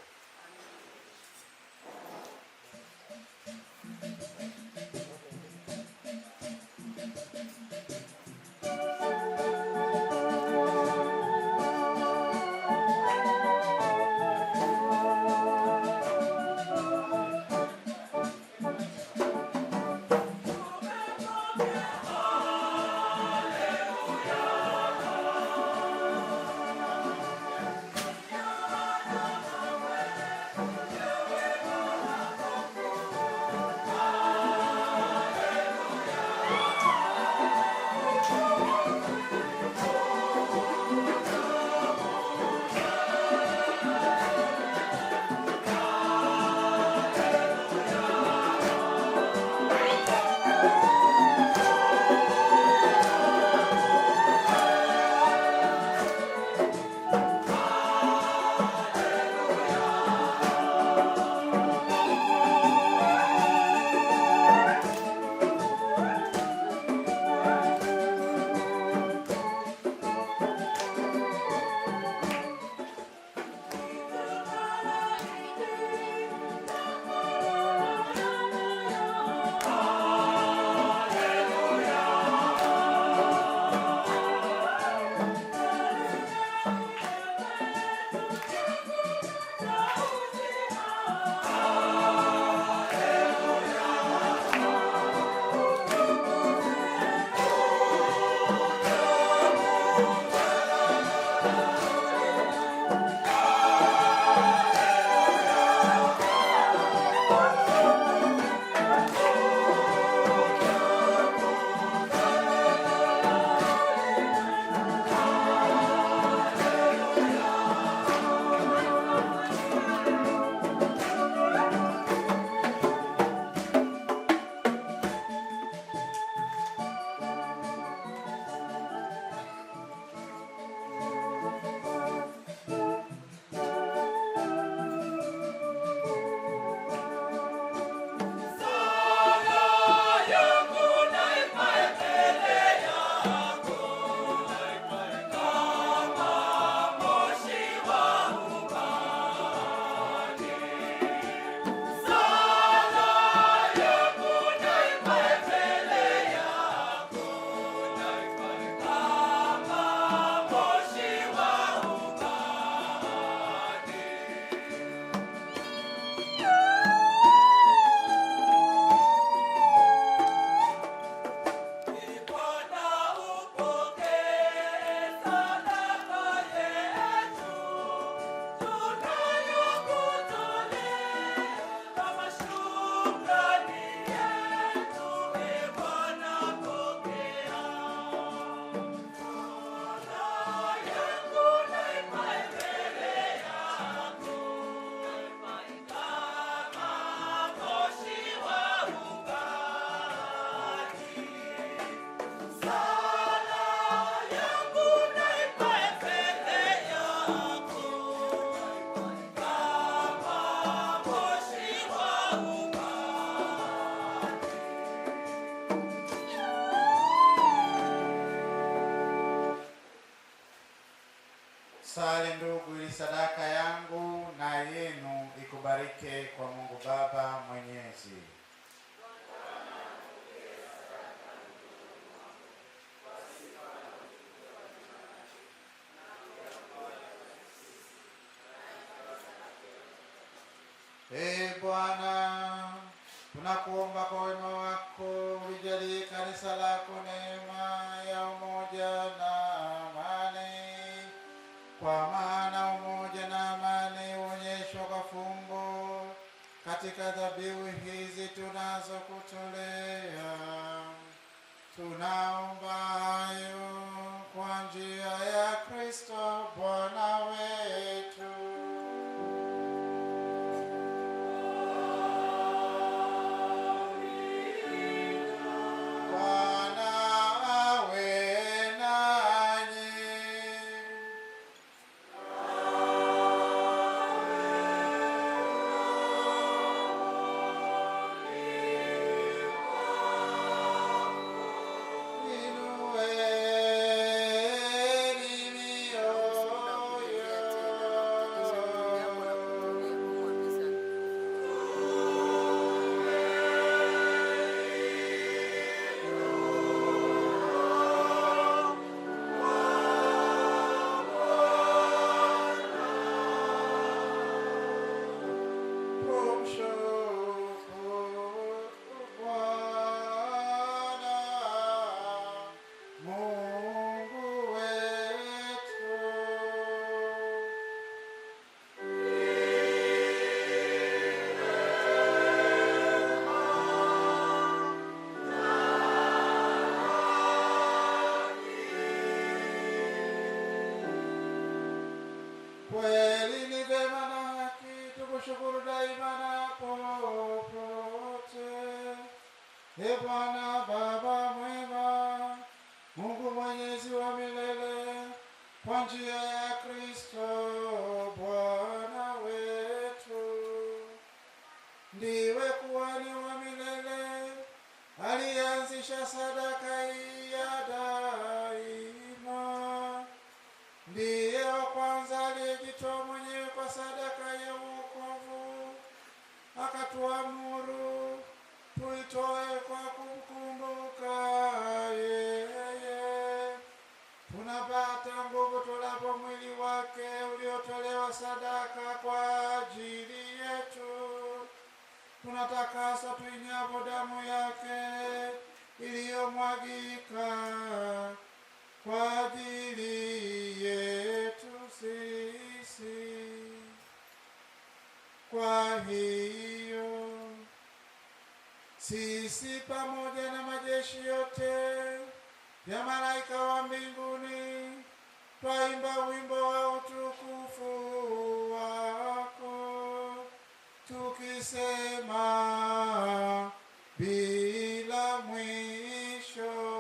Speaker 3: Sali ndugu, ili sadaka yangu na yenu ikubarike kwa Mungu Baba Mwenyezi. Ee Bwana, tunakuomba kwa wema wako ulijalie kanisa lako neema ya umoja na amani, kwa maana umoja na amani huonyeshwa kwa fumbo katika dhabihu hizi tunazokutolea. Tunaomba hayo kwa njia ya Kristo Bwana wetu. Bwana awe nanyi. tukushukuru daima na popote. E Bwana Baba mwema, Mungu mwenyezi wa milele, kwa njia ya Kristo Bwana wetu. Ndiwe kuhani wa milele, alianzisha sadaka hii ya daima. Ndiye wa kwanza aliyejitoa mwenyewe kwa sadaka ya wokovu, akatuamuru tuitoe kwa kumkumbuka yeye. Tunapata nguvu tulapo mwili wake uliotolewa sadaka kwa ajili yetu. Tunatakaswa tuinyapo damu yake iliyomwagika kwa ajili yetu sisi. Kwa hiyo sisi pamoja na majeshi yote ya malaika wa mbinguni twaimba wimbo wa utukufu wako, tukisema bila mwisho.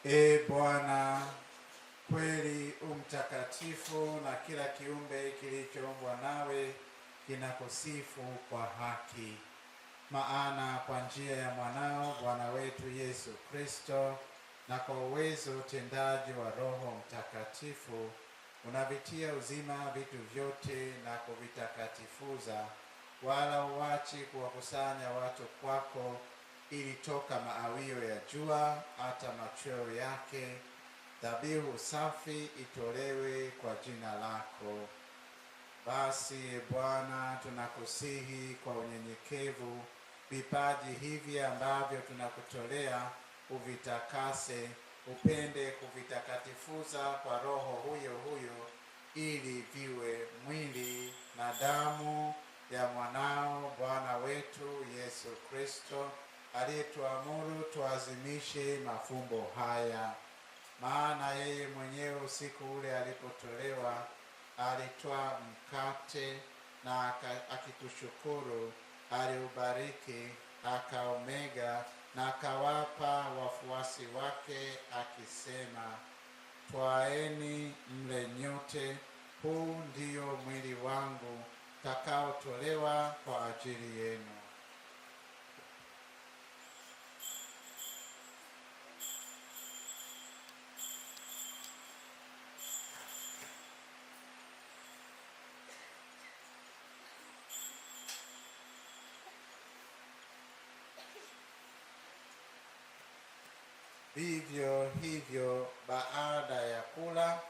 Speaker 3: E Bwana, kweli umtakatifu, na kila kiumbe kilichoumbwa nawe kinakusifu kwa haki. Maana kwa njia ya mwanao Bwana wetu Yesu Kristo, na kwa uwezo utendaji wa Roho Mtakatifu, unavitia uzima vitu vyote na kuvitakatifuza, wala huachi kuwakusanya watu kwako, ili toka maawio ya jua hata machweo yake dhabihu safi itolewe kwa jina lako. Basi Bwana, tunakusihi kwa unyenyekevu, vipaji hivi ambavyo tunakutolea uvitakase, upende kuvitakatifuza kwa Roho huyo huyo, ili viwe mwili na damu ya mwanao Bwana wetu Yesu Kristo, aliyetuamuru tuazimishe mafumbo haya. Maana yeye mwenyewe usiku ule alipotolewa, alitwaa mkate na akikushukuru, aliubariki, akaumega na akawapa wafuasi wake akisema, twaeni mle nyote, huu ndio mwili wangu utakaotolewa kwa ajili yenu. Vivyo hivyo baada ya kula,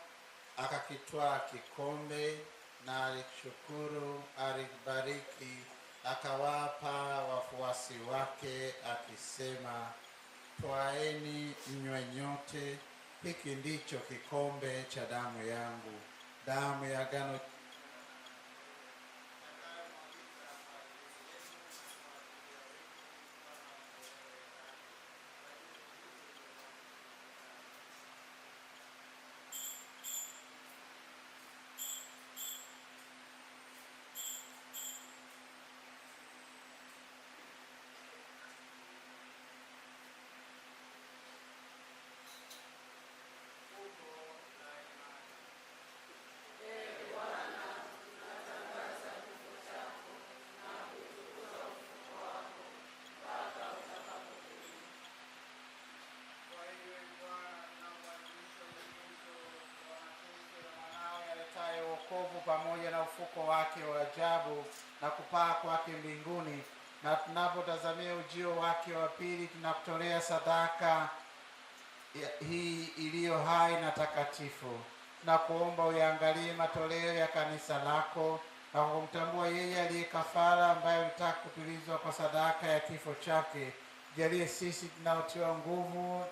Speaker 3: akakitwaa kikombe na alishukuru, alibariki, akawapa wafuasi wake akisema, twaeni mnywe nyote, hiki ndicho kikombe cha damu yangu, damu ya agano wokovu pamoja na ufuko wake wa ajabu na kupaa kwake mbinguni, na tunapotazamia ujio wake wa pili, tunakutolea sadaka hii iliyo hai na takatifu. Tunakuomba uyaangalie matoleo ya kanisa lako na kwa kumtambua yeye aliye kafara ambaye ulitaka kutulizwa kwa sadaka ya kifo chake, jalie sisi tunaotiwa nguvu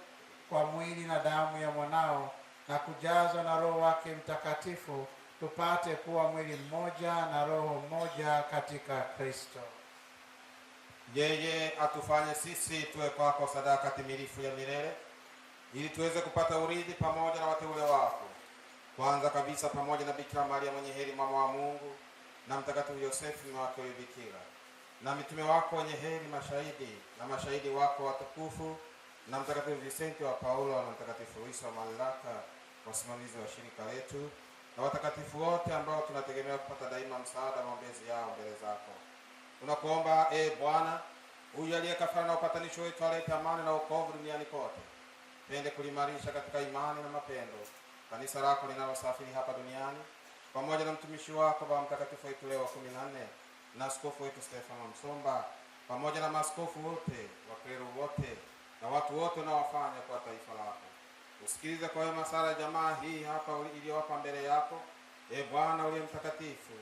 Speaker 3: kwa mwili na damu ya mwanao na kujazwa na Roho wake Mtakatifu, tupate kuwa mwili mmoja na roho mmoja katika Kristo.
Speaker 6: Yeye atufanye sisi tuwe kwako sadaka timilifu ya milele, ili tuweze kupata urithi pamoja na wateule wako, kwanza kabisa pamoja na Bikira Maria mwenye heri, mama wa Mungu, na Mtakatifu Yosefu mume wake huyu Bikira, na mitume wako wenye heri, mashahidi na mashahidi wako watukufu, na Mtakatifu Visenti wa Paulo na Mtakatifu Luisa wa Malaka, wasimamizi wa shirika letu, na watakatifu wote ambao tunategemea kupata daima msaada wa maombezi yao mbele zako. Tunakuomba e Bwana, huyu aliye kafara na upatanisho wetu alete amani na wokovu duniani kote. Pende kulimarisha katika imani na mapendo kanisa lako linalosafiri hapa duniani, pamoja na mtumishi wako Baba Mtakatifu wetu Leo wa 14 na askofu wetu Stefano Msomba, pamoja na maaskofu wote, wakleru wote na watu wote unaowafanya kwa taifa lako. Usikilize kwa wema sala ya jamaa hii hapa iliyowapa mbele yako. E Bwana uliye mtakatifu,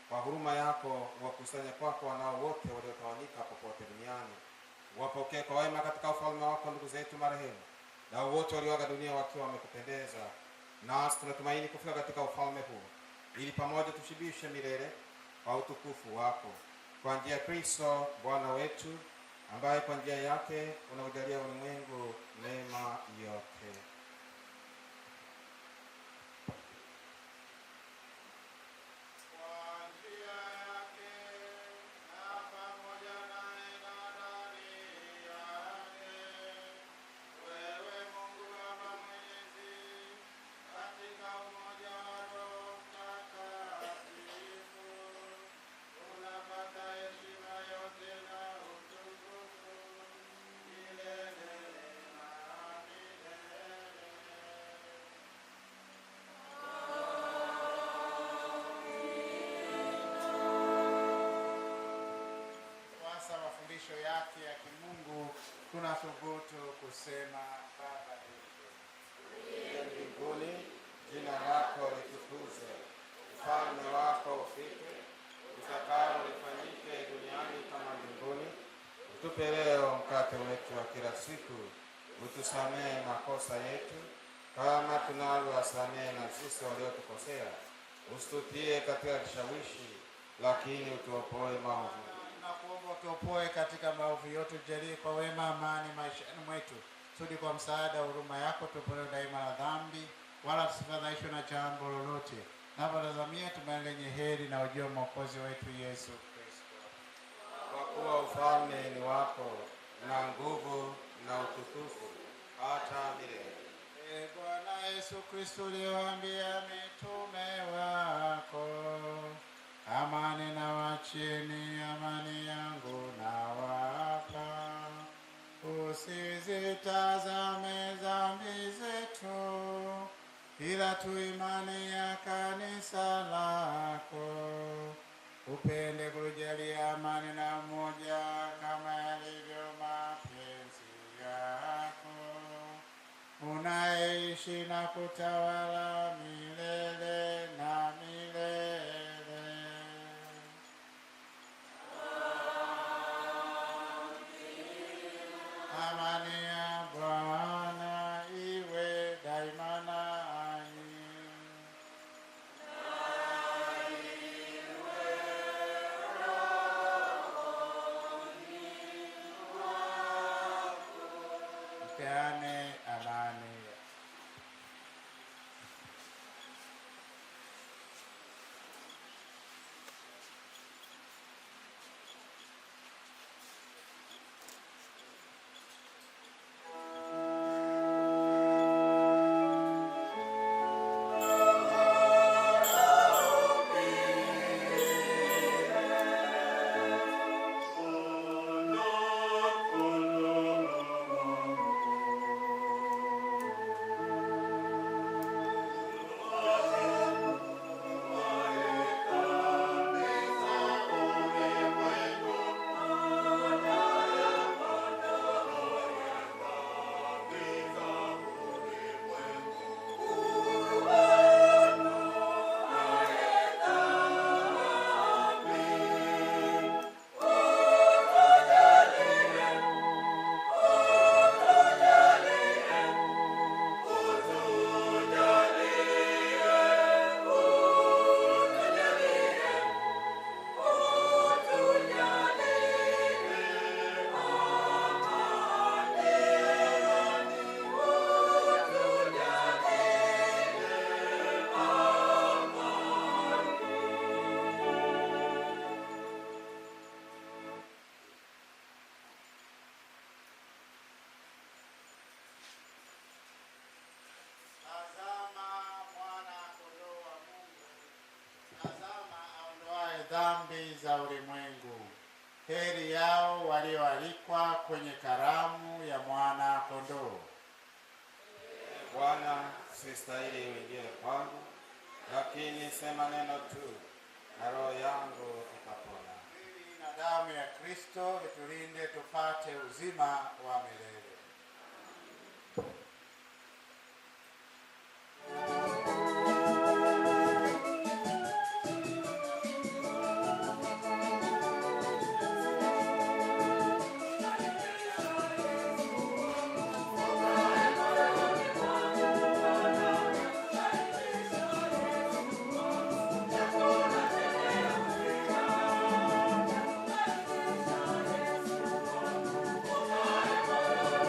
Speaker 6: kwa huruma yako wakusanye kwako wanao wote waliotawanyika popote duniani. Wapokee kwa wema katika ufalme wako ndugu zetu marehemu na wote walioaga dunia wakiwa wamekupendeza. Nasi tunatumaini kufika katika ufalme huu, ili pamoja tushibishe milele kwa utukufu wako, kwa njia ya Kristo Bwana wetu, ambaye kwa njia yake unaujalia ulimwengu neema yote.
Speaker 3: Kwa njia yake na pamoja naye na ndani yake, wewe Mungu Baba Mwenyezi, katika umoja wa Roho Mtakatifu, unapata heshima yote na utukufu milele na milele. Kufuasa mafundisho yake ya kimungu, tunathubutu kusema: Baba yetu
Speaker 6: Uliye mbinguni, jina lako litukuzwe, ufalme wako ufike, utakalo lifanyike duniani kama mbinguni. Utupe leo mkate wetu wa kila siku, utusamehe makosa yetu kama tunavyowasamehe na sisi waliotukosea, usitutie katika kishawishi, lakini utuopoe maovu.
Speaker 3: Na Tunakuomba utuopoe katika maovu yote, tujalie kwa wema amani maishani mwetu, kusudi kwa msaada wa huruma yako tuopolewe daima na dhambi, wala tusifadhaishwe na jambo lolote, tunapotazamia tumaini lenye heri na ujio wa Mwokozi wetu Yesu Kristo.
Speaker 6: Kwa kuwa ufalme ni wako na nguvu na utukufu hata milele.
Speaker 3: Ee Bwana Yesu Kristo, uliwaambia mitume wako, amani nawachieni, amani yangu nawapa, usizitazame dhambi zetu, ila tu imani ya kanisa lako. Upende kujalia amani na umoja kama yalivyo mapenzi yako, unaishi na kutawala milele na milele. Amani ya Bwana iwe daima nanyi. Mpeane amani. Tazama mwana kondoo wa Mungu, tazama aondoaye dhambi za ulimwengu. Heri yao walioalikwa kwenye karamu ya mwana kondoo.
Speaker 6: Bwana, sistahili uingie kwangu, lakini sema neno tu na roho yangu itapona.
Speaker 3: Mwili na damu ya Kristo vitulinde tupate uzima wa milele.
Speaker 1: Thank you.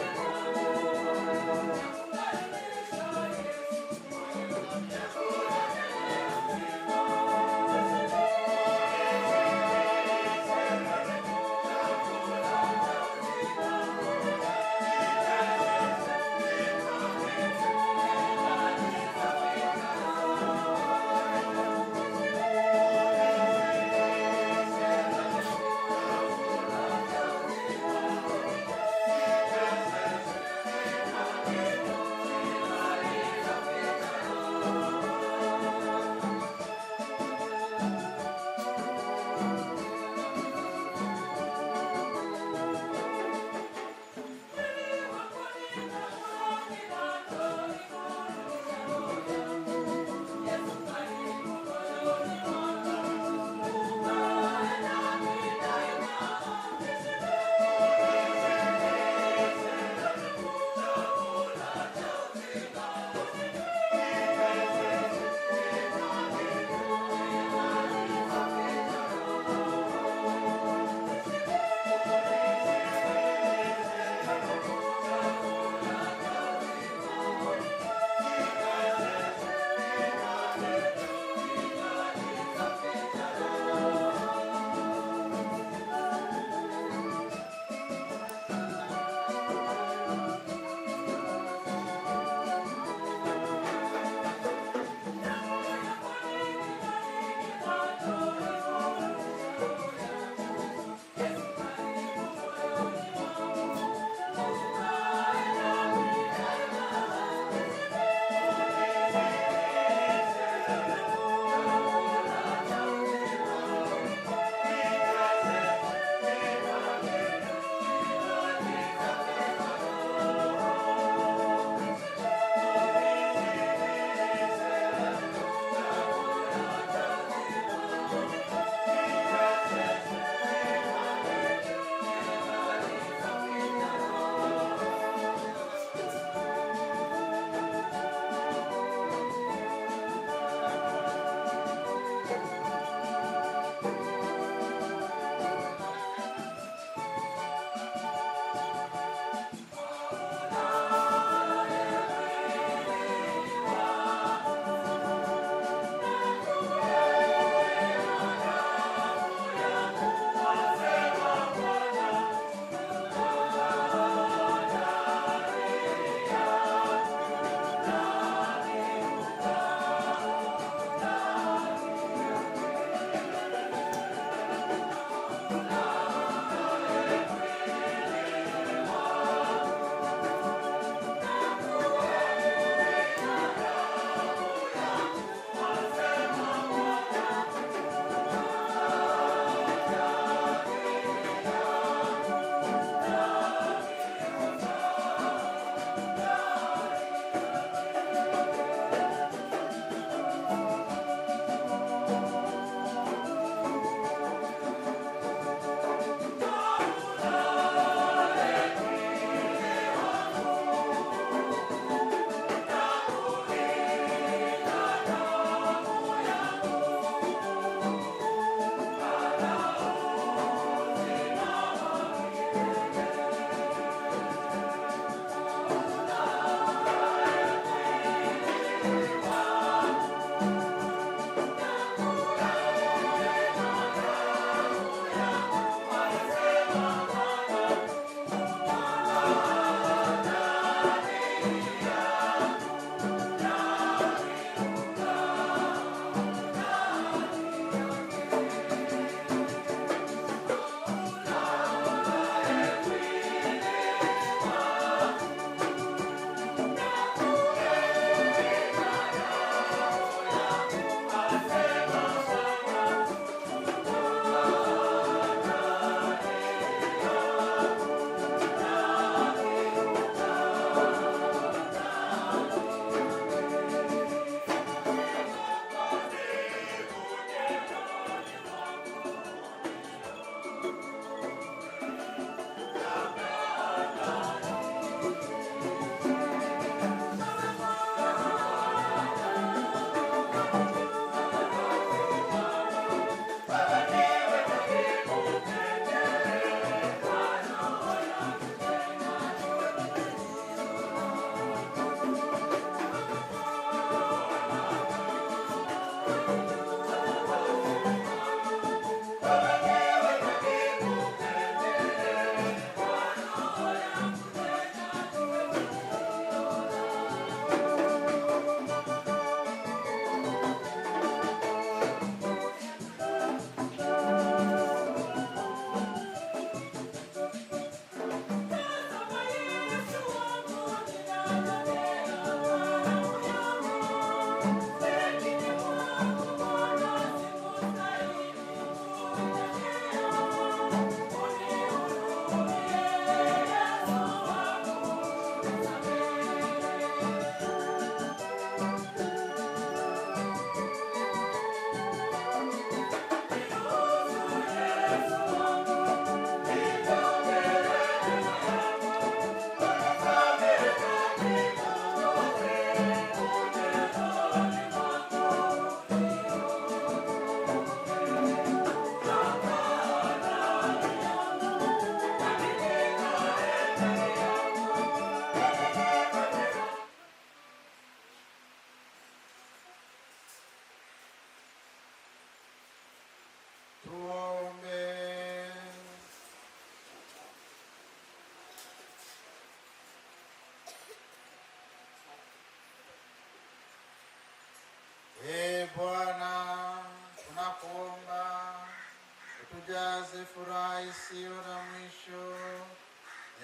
Speaker 3: utujaze furaha isiyo na mwisho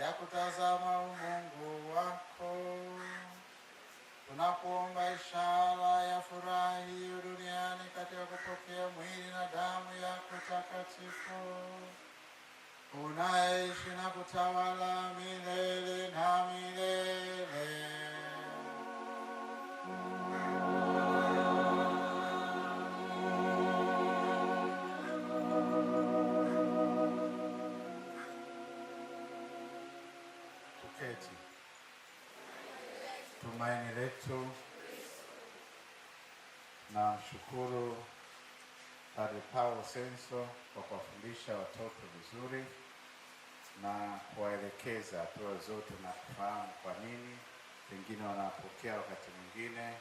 Speaker 3: ya kutazama umungu wako. Tunakuomba ishara ya furaha hiyo duniani katika kupokea mwili na damu yako takatifu, unaishi na kutawala milele na milele. Tuketi. Tumaini letu na mshukuru Padre Paulo Senso kwa kuwafundisha watoto vizuri na kuwaelekeza hatua zote na kufahamu kwa nini pengine wanapokea wakati mwingine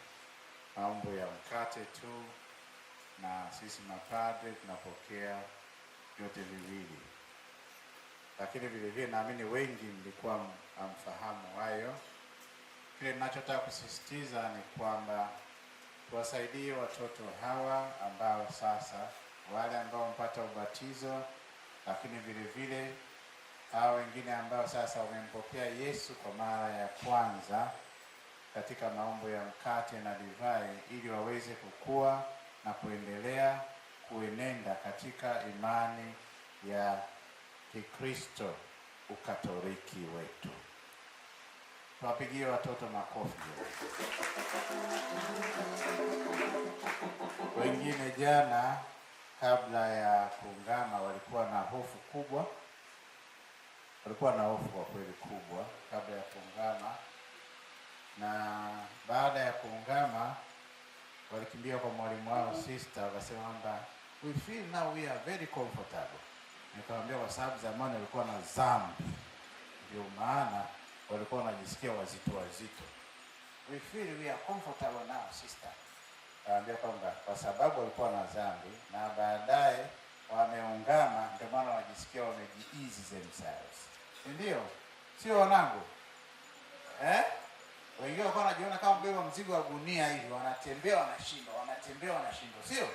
Speaker 3: maumbo ya mkate tu, na sisi mapadre tunapokea vyote viwili. Lakini vile vile naamini wengi mlikuwa hamfahamu hayo. Kile ninachotaka kusisitiza ni kwamba tuwasaidie watoto hawa ambao sasa, wale ambao wamepata ubatizo, lakini vile vile hawa wengine ambao sasa wamempokea Yesu kwa mara ya kwanza katika maumbo ya mkate na divai, ili waweze kukua na kuendelea kuenenda katika imani ya Kikristo, Ukatoliki wetu. Tuwapigie watoto makofi. Wengine jana kabla ya kuungama walikuwa na hofu kubwa. Walikuwa na hofu kwa kweli kubwa kabla ya kuungama, na baada ya kuungama walikimbia kwa mwalimu wao sister, wakasema kwamba we feel now we are very comfortable. Nikamwambia kwa sababu zamani walikuwa na dhambi, ndio maana walikuwa wanajisikia wazito wazito. We feel we are comfortable now sister. Nikamwambia kwamba kwa sababu walikuwa na dhambi na baadaye wameungama, ndio maana wanajisikia wameji-ease themselves. Ndio, sio wanangu? Wengine walikuwa wanajiona kama mbeba mzigo wa gunia hivi, wanatembea wanashindwa, wanatembea wanashindwa, sio?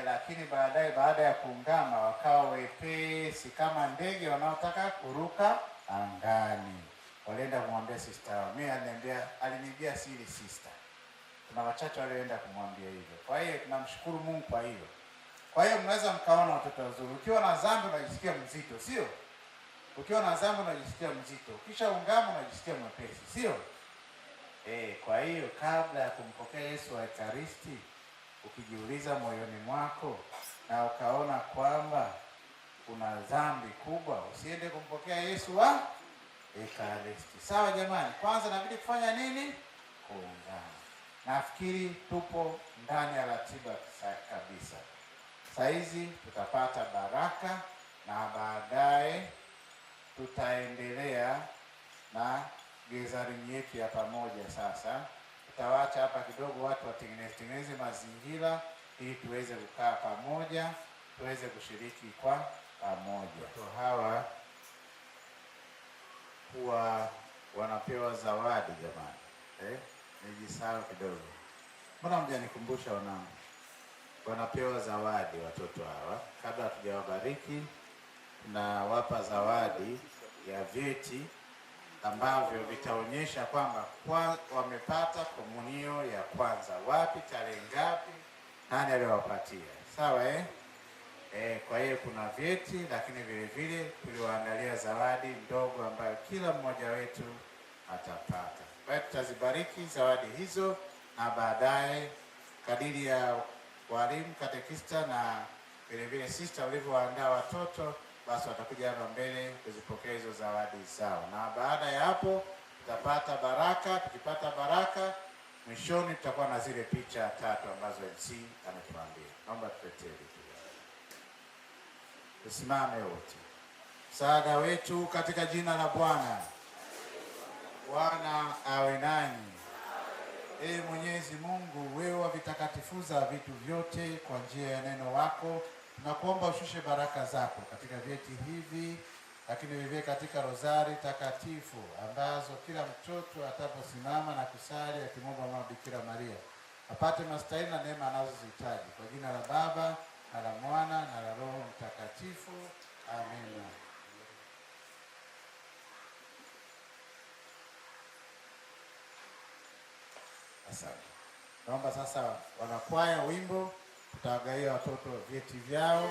Speaker 3: Lakini baadaye baada ya kuungama wakawa wepesi kama ndege wanaotaka kuruka angani. Walienda kumwambia sister wao. Mimi aliniambia siri sister. Kuna wachache walioenda kumwambia hivyo. Kwa hiyo tunamshukuru Mungu kwa hilo. Kwa hiyo mnaweza mkaona watoto wazuri. Ukiwa na dhambi unajisikia mzito, sio? Ukiwa na dhambi unajisikia mzito. Ukisha ungama unajisikia mwepesi, sio? Kwa hiyo kabla ya kumpokea Yesu wa Ekaristi, ukijiuliza moyoni mwako na ukaona kwamba kuna dhambi kubwa, usiende kumpokea Yesu wa Ekaristi. Sawa jamani? Kwanza inabidi kufanya nini? Kuungama. Nafikiri tupo ndani ya ratiba kabisa. Saizi tutapata baraka na baadaye tutaendelea na gathering yetu ya pamoja. Sasa tutawaacha hapa kidogo watu watengeneze mazingira ili tuweze kukaa pamoja, tuweze kushiriki kwa pamoja. Watoto hawa huwa wanapewa zawadi jamani. Nijisahau kidogo. Mbona mjanikumbusha wanangu? Wanapewa zawadi watoto hawa. Kabla hatujawabariki, tunawapa zawadi ya vyeti ambavyo vitaonyesha kwamba wamepata komunio ya kwanza, wapi, tarehe ngapi, nani aliyowapatia. Sawa Kwa hiyo kuna vyeti, lakini vile vile tuliwaandalia zawadi ndogo ambayo kila mmoja wetu atapata. Kwa hiyo tutazibariki zawadi hizo na baadaye kadiri ya walimu, katekista na vile vile sister walivyoandaa watoto, basi watakuja hapa mbele kuzipokea hizo zawadi zao. Na baada ya hapo tutapata baraka. Tukipata baraka, mwishoni tutakuwa na zile picha tatu ambazo MC ametuambia. Naomba tuletee vitu. Tusimame wote. Msaada wetu katika jina la Bwana. Bwana awe nanyi. Ee Mwenyezi Mungu, wewe wavitakatifuza vitu vyote kwa njia ya neno wako, tunakuomba ushushe baraka zako katika vyeti hivi, lakini vivyo katika rozari takatifu ambazo kila mtoto ataposimama na kusali akimwomba Mama Bikira Maria apate mastahili na neema anazozihitaji. Kwa jina la Baba na la Mwana na la Roho Mtakatifu. Amina. Asante. Naomba sasa wanakwaya wimbo, tutawagawia watoto vyeti vyao.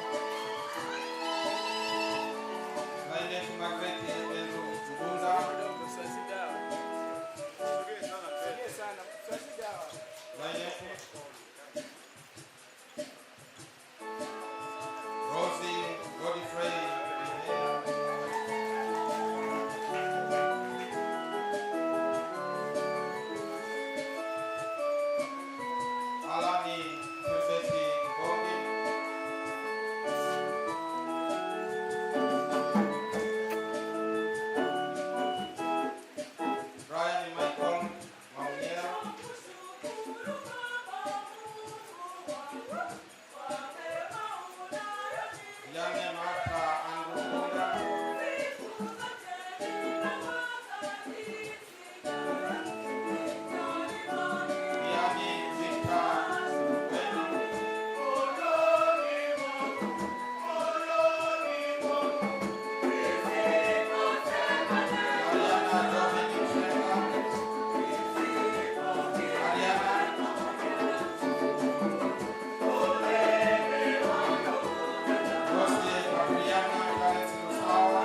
Speaker 6: Lainet Margaret Enzo Mgunza. Lainet Rosie Godfrey Ihea. Alani Filbert Ngongi. Brian Michael Mauniera. Yane Martha Andrew Munda. Yani Victor Wenu. Ariana Dominic Shenga. Ariana. Rosie Adriana Clarence Lusawa.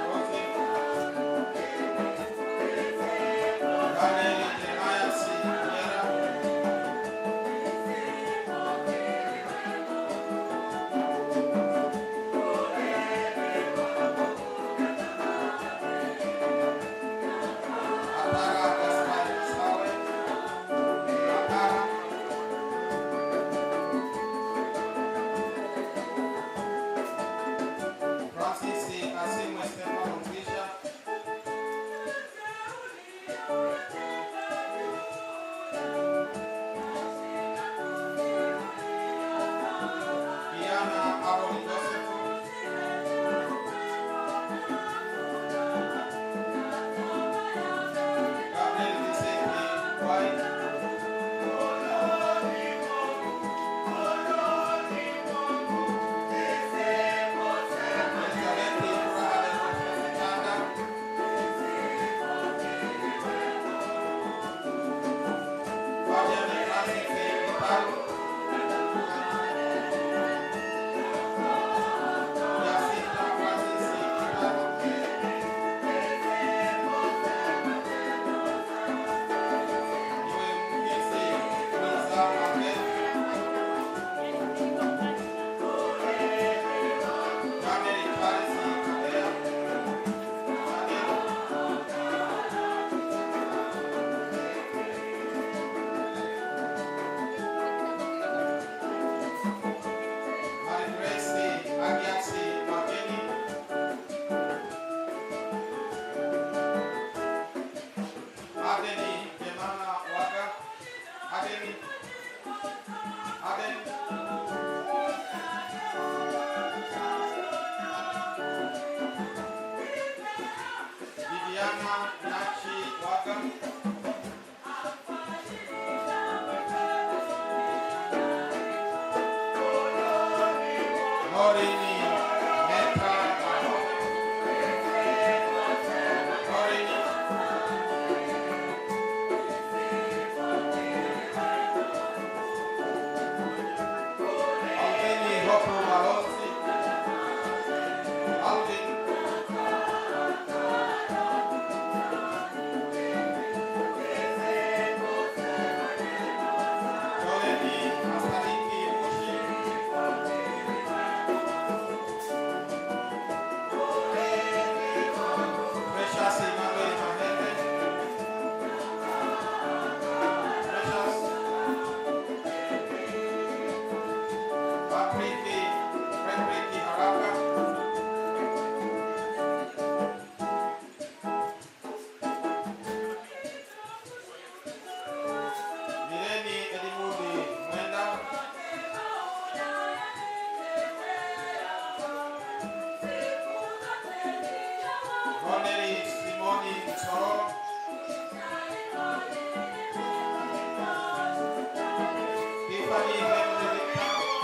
Speaker 6: Rosie. Daniel Jeremiah C. Viera. Atara Gaspar Sawe. Atara. Francis Asimwe Stefano Mwisha. Diana Aaron Joseph. Gabriel Vicente White. Elizabeth Furaha Chanda. Fabian Francis Gitalo. Jacinta Francis Gitalo. Niwe Mkisi Mwiza Ahmed. Daniel Charles Kabea. Daniel. Marigrace Agiasi Makeni. Adeni Jemana Waga. Adeni. Adeni. Viviana Nachi Waga. Morini Meta Mahone. Morini. Alvini Hopu Malosi. Alvin. Joleni Asariki Mushi. Precious Emmanuel Mahende. Precious. Patrick Frederick Haraka. Mireni Edimudi Mwenda. Roneri Simoni Msoro. Tiffany Henry Victor.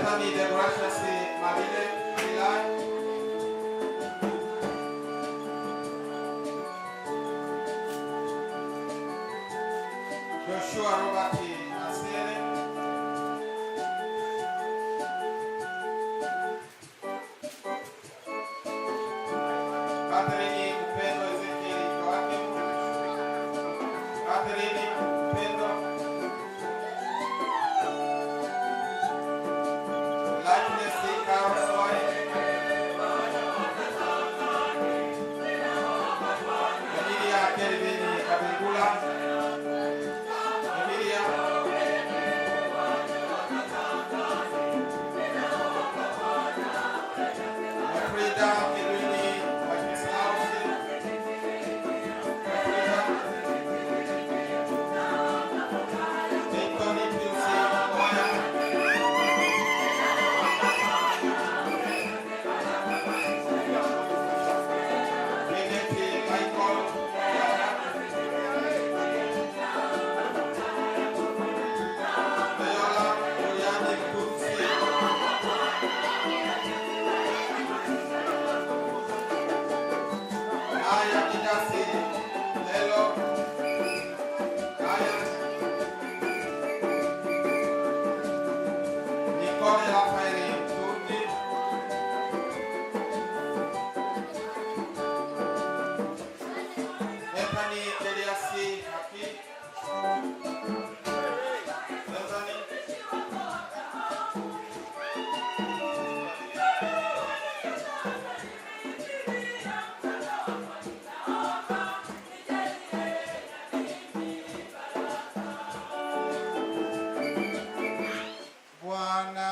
Speaker 6: Bethany Degracious Marile Milai. Joshua Robert Asere. Catherine Upendo Ezekiel Joakim. Catherine Upendo. Lightness Carol Soy. Emilia Kelvin Kabengula. Emilia. Frida Edwini Wakislaus. Frida. Anthony Piusi Moya. Kenneth Michael Yara. Loyola Juliani Mtunsi. Aya Kidasi Lelo. Aya. Nicole Rafael Tundi. Anthony Eliasi Haki. Anthony.
Speaker 3: Bwana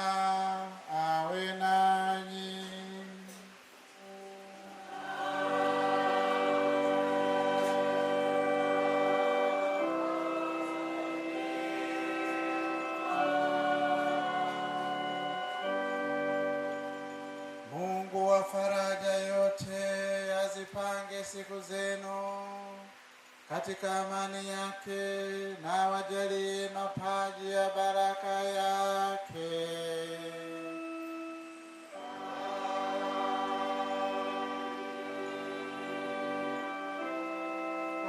Speaker 3: awe nanyi. Mungu wa faraja yote azipange siku zenu katika amani yake na wajalie mapaji ya baraka yake.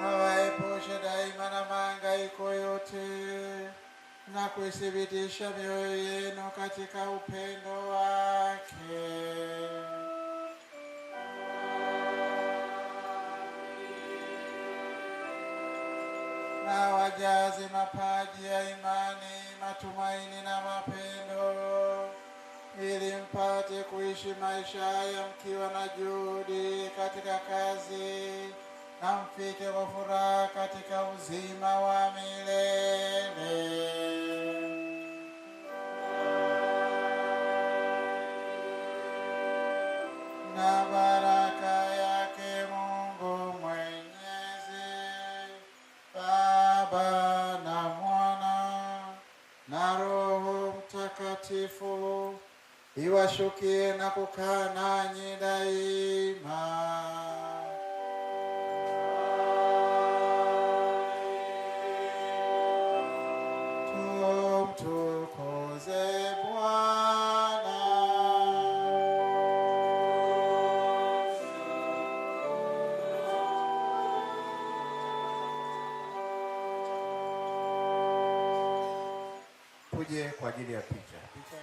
Speaker 3: Awaepushe daima na mahangaiko yote na kuithibitisha mioyo yenu katika upendo wake. Na wajaze mapaji ya imani, matumaini na mapendo, ili mpate kuishi maisha haya mkiwa na juhudi katika kazi na mfike kwa furaha katika uzima wa milele. Na baraka yake Mungu Mwenyezi, Baba na Mwana na Roho Mtakatifu iwashukie na kukaa nanyi daima. Tumtukuze Bwana. Tuje kwa ajili ya picha. Picha.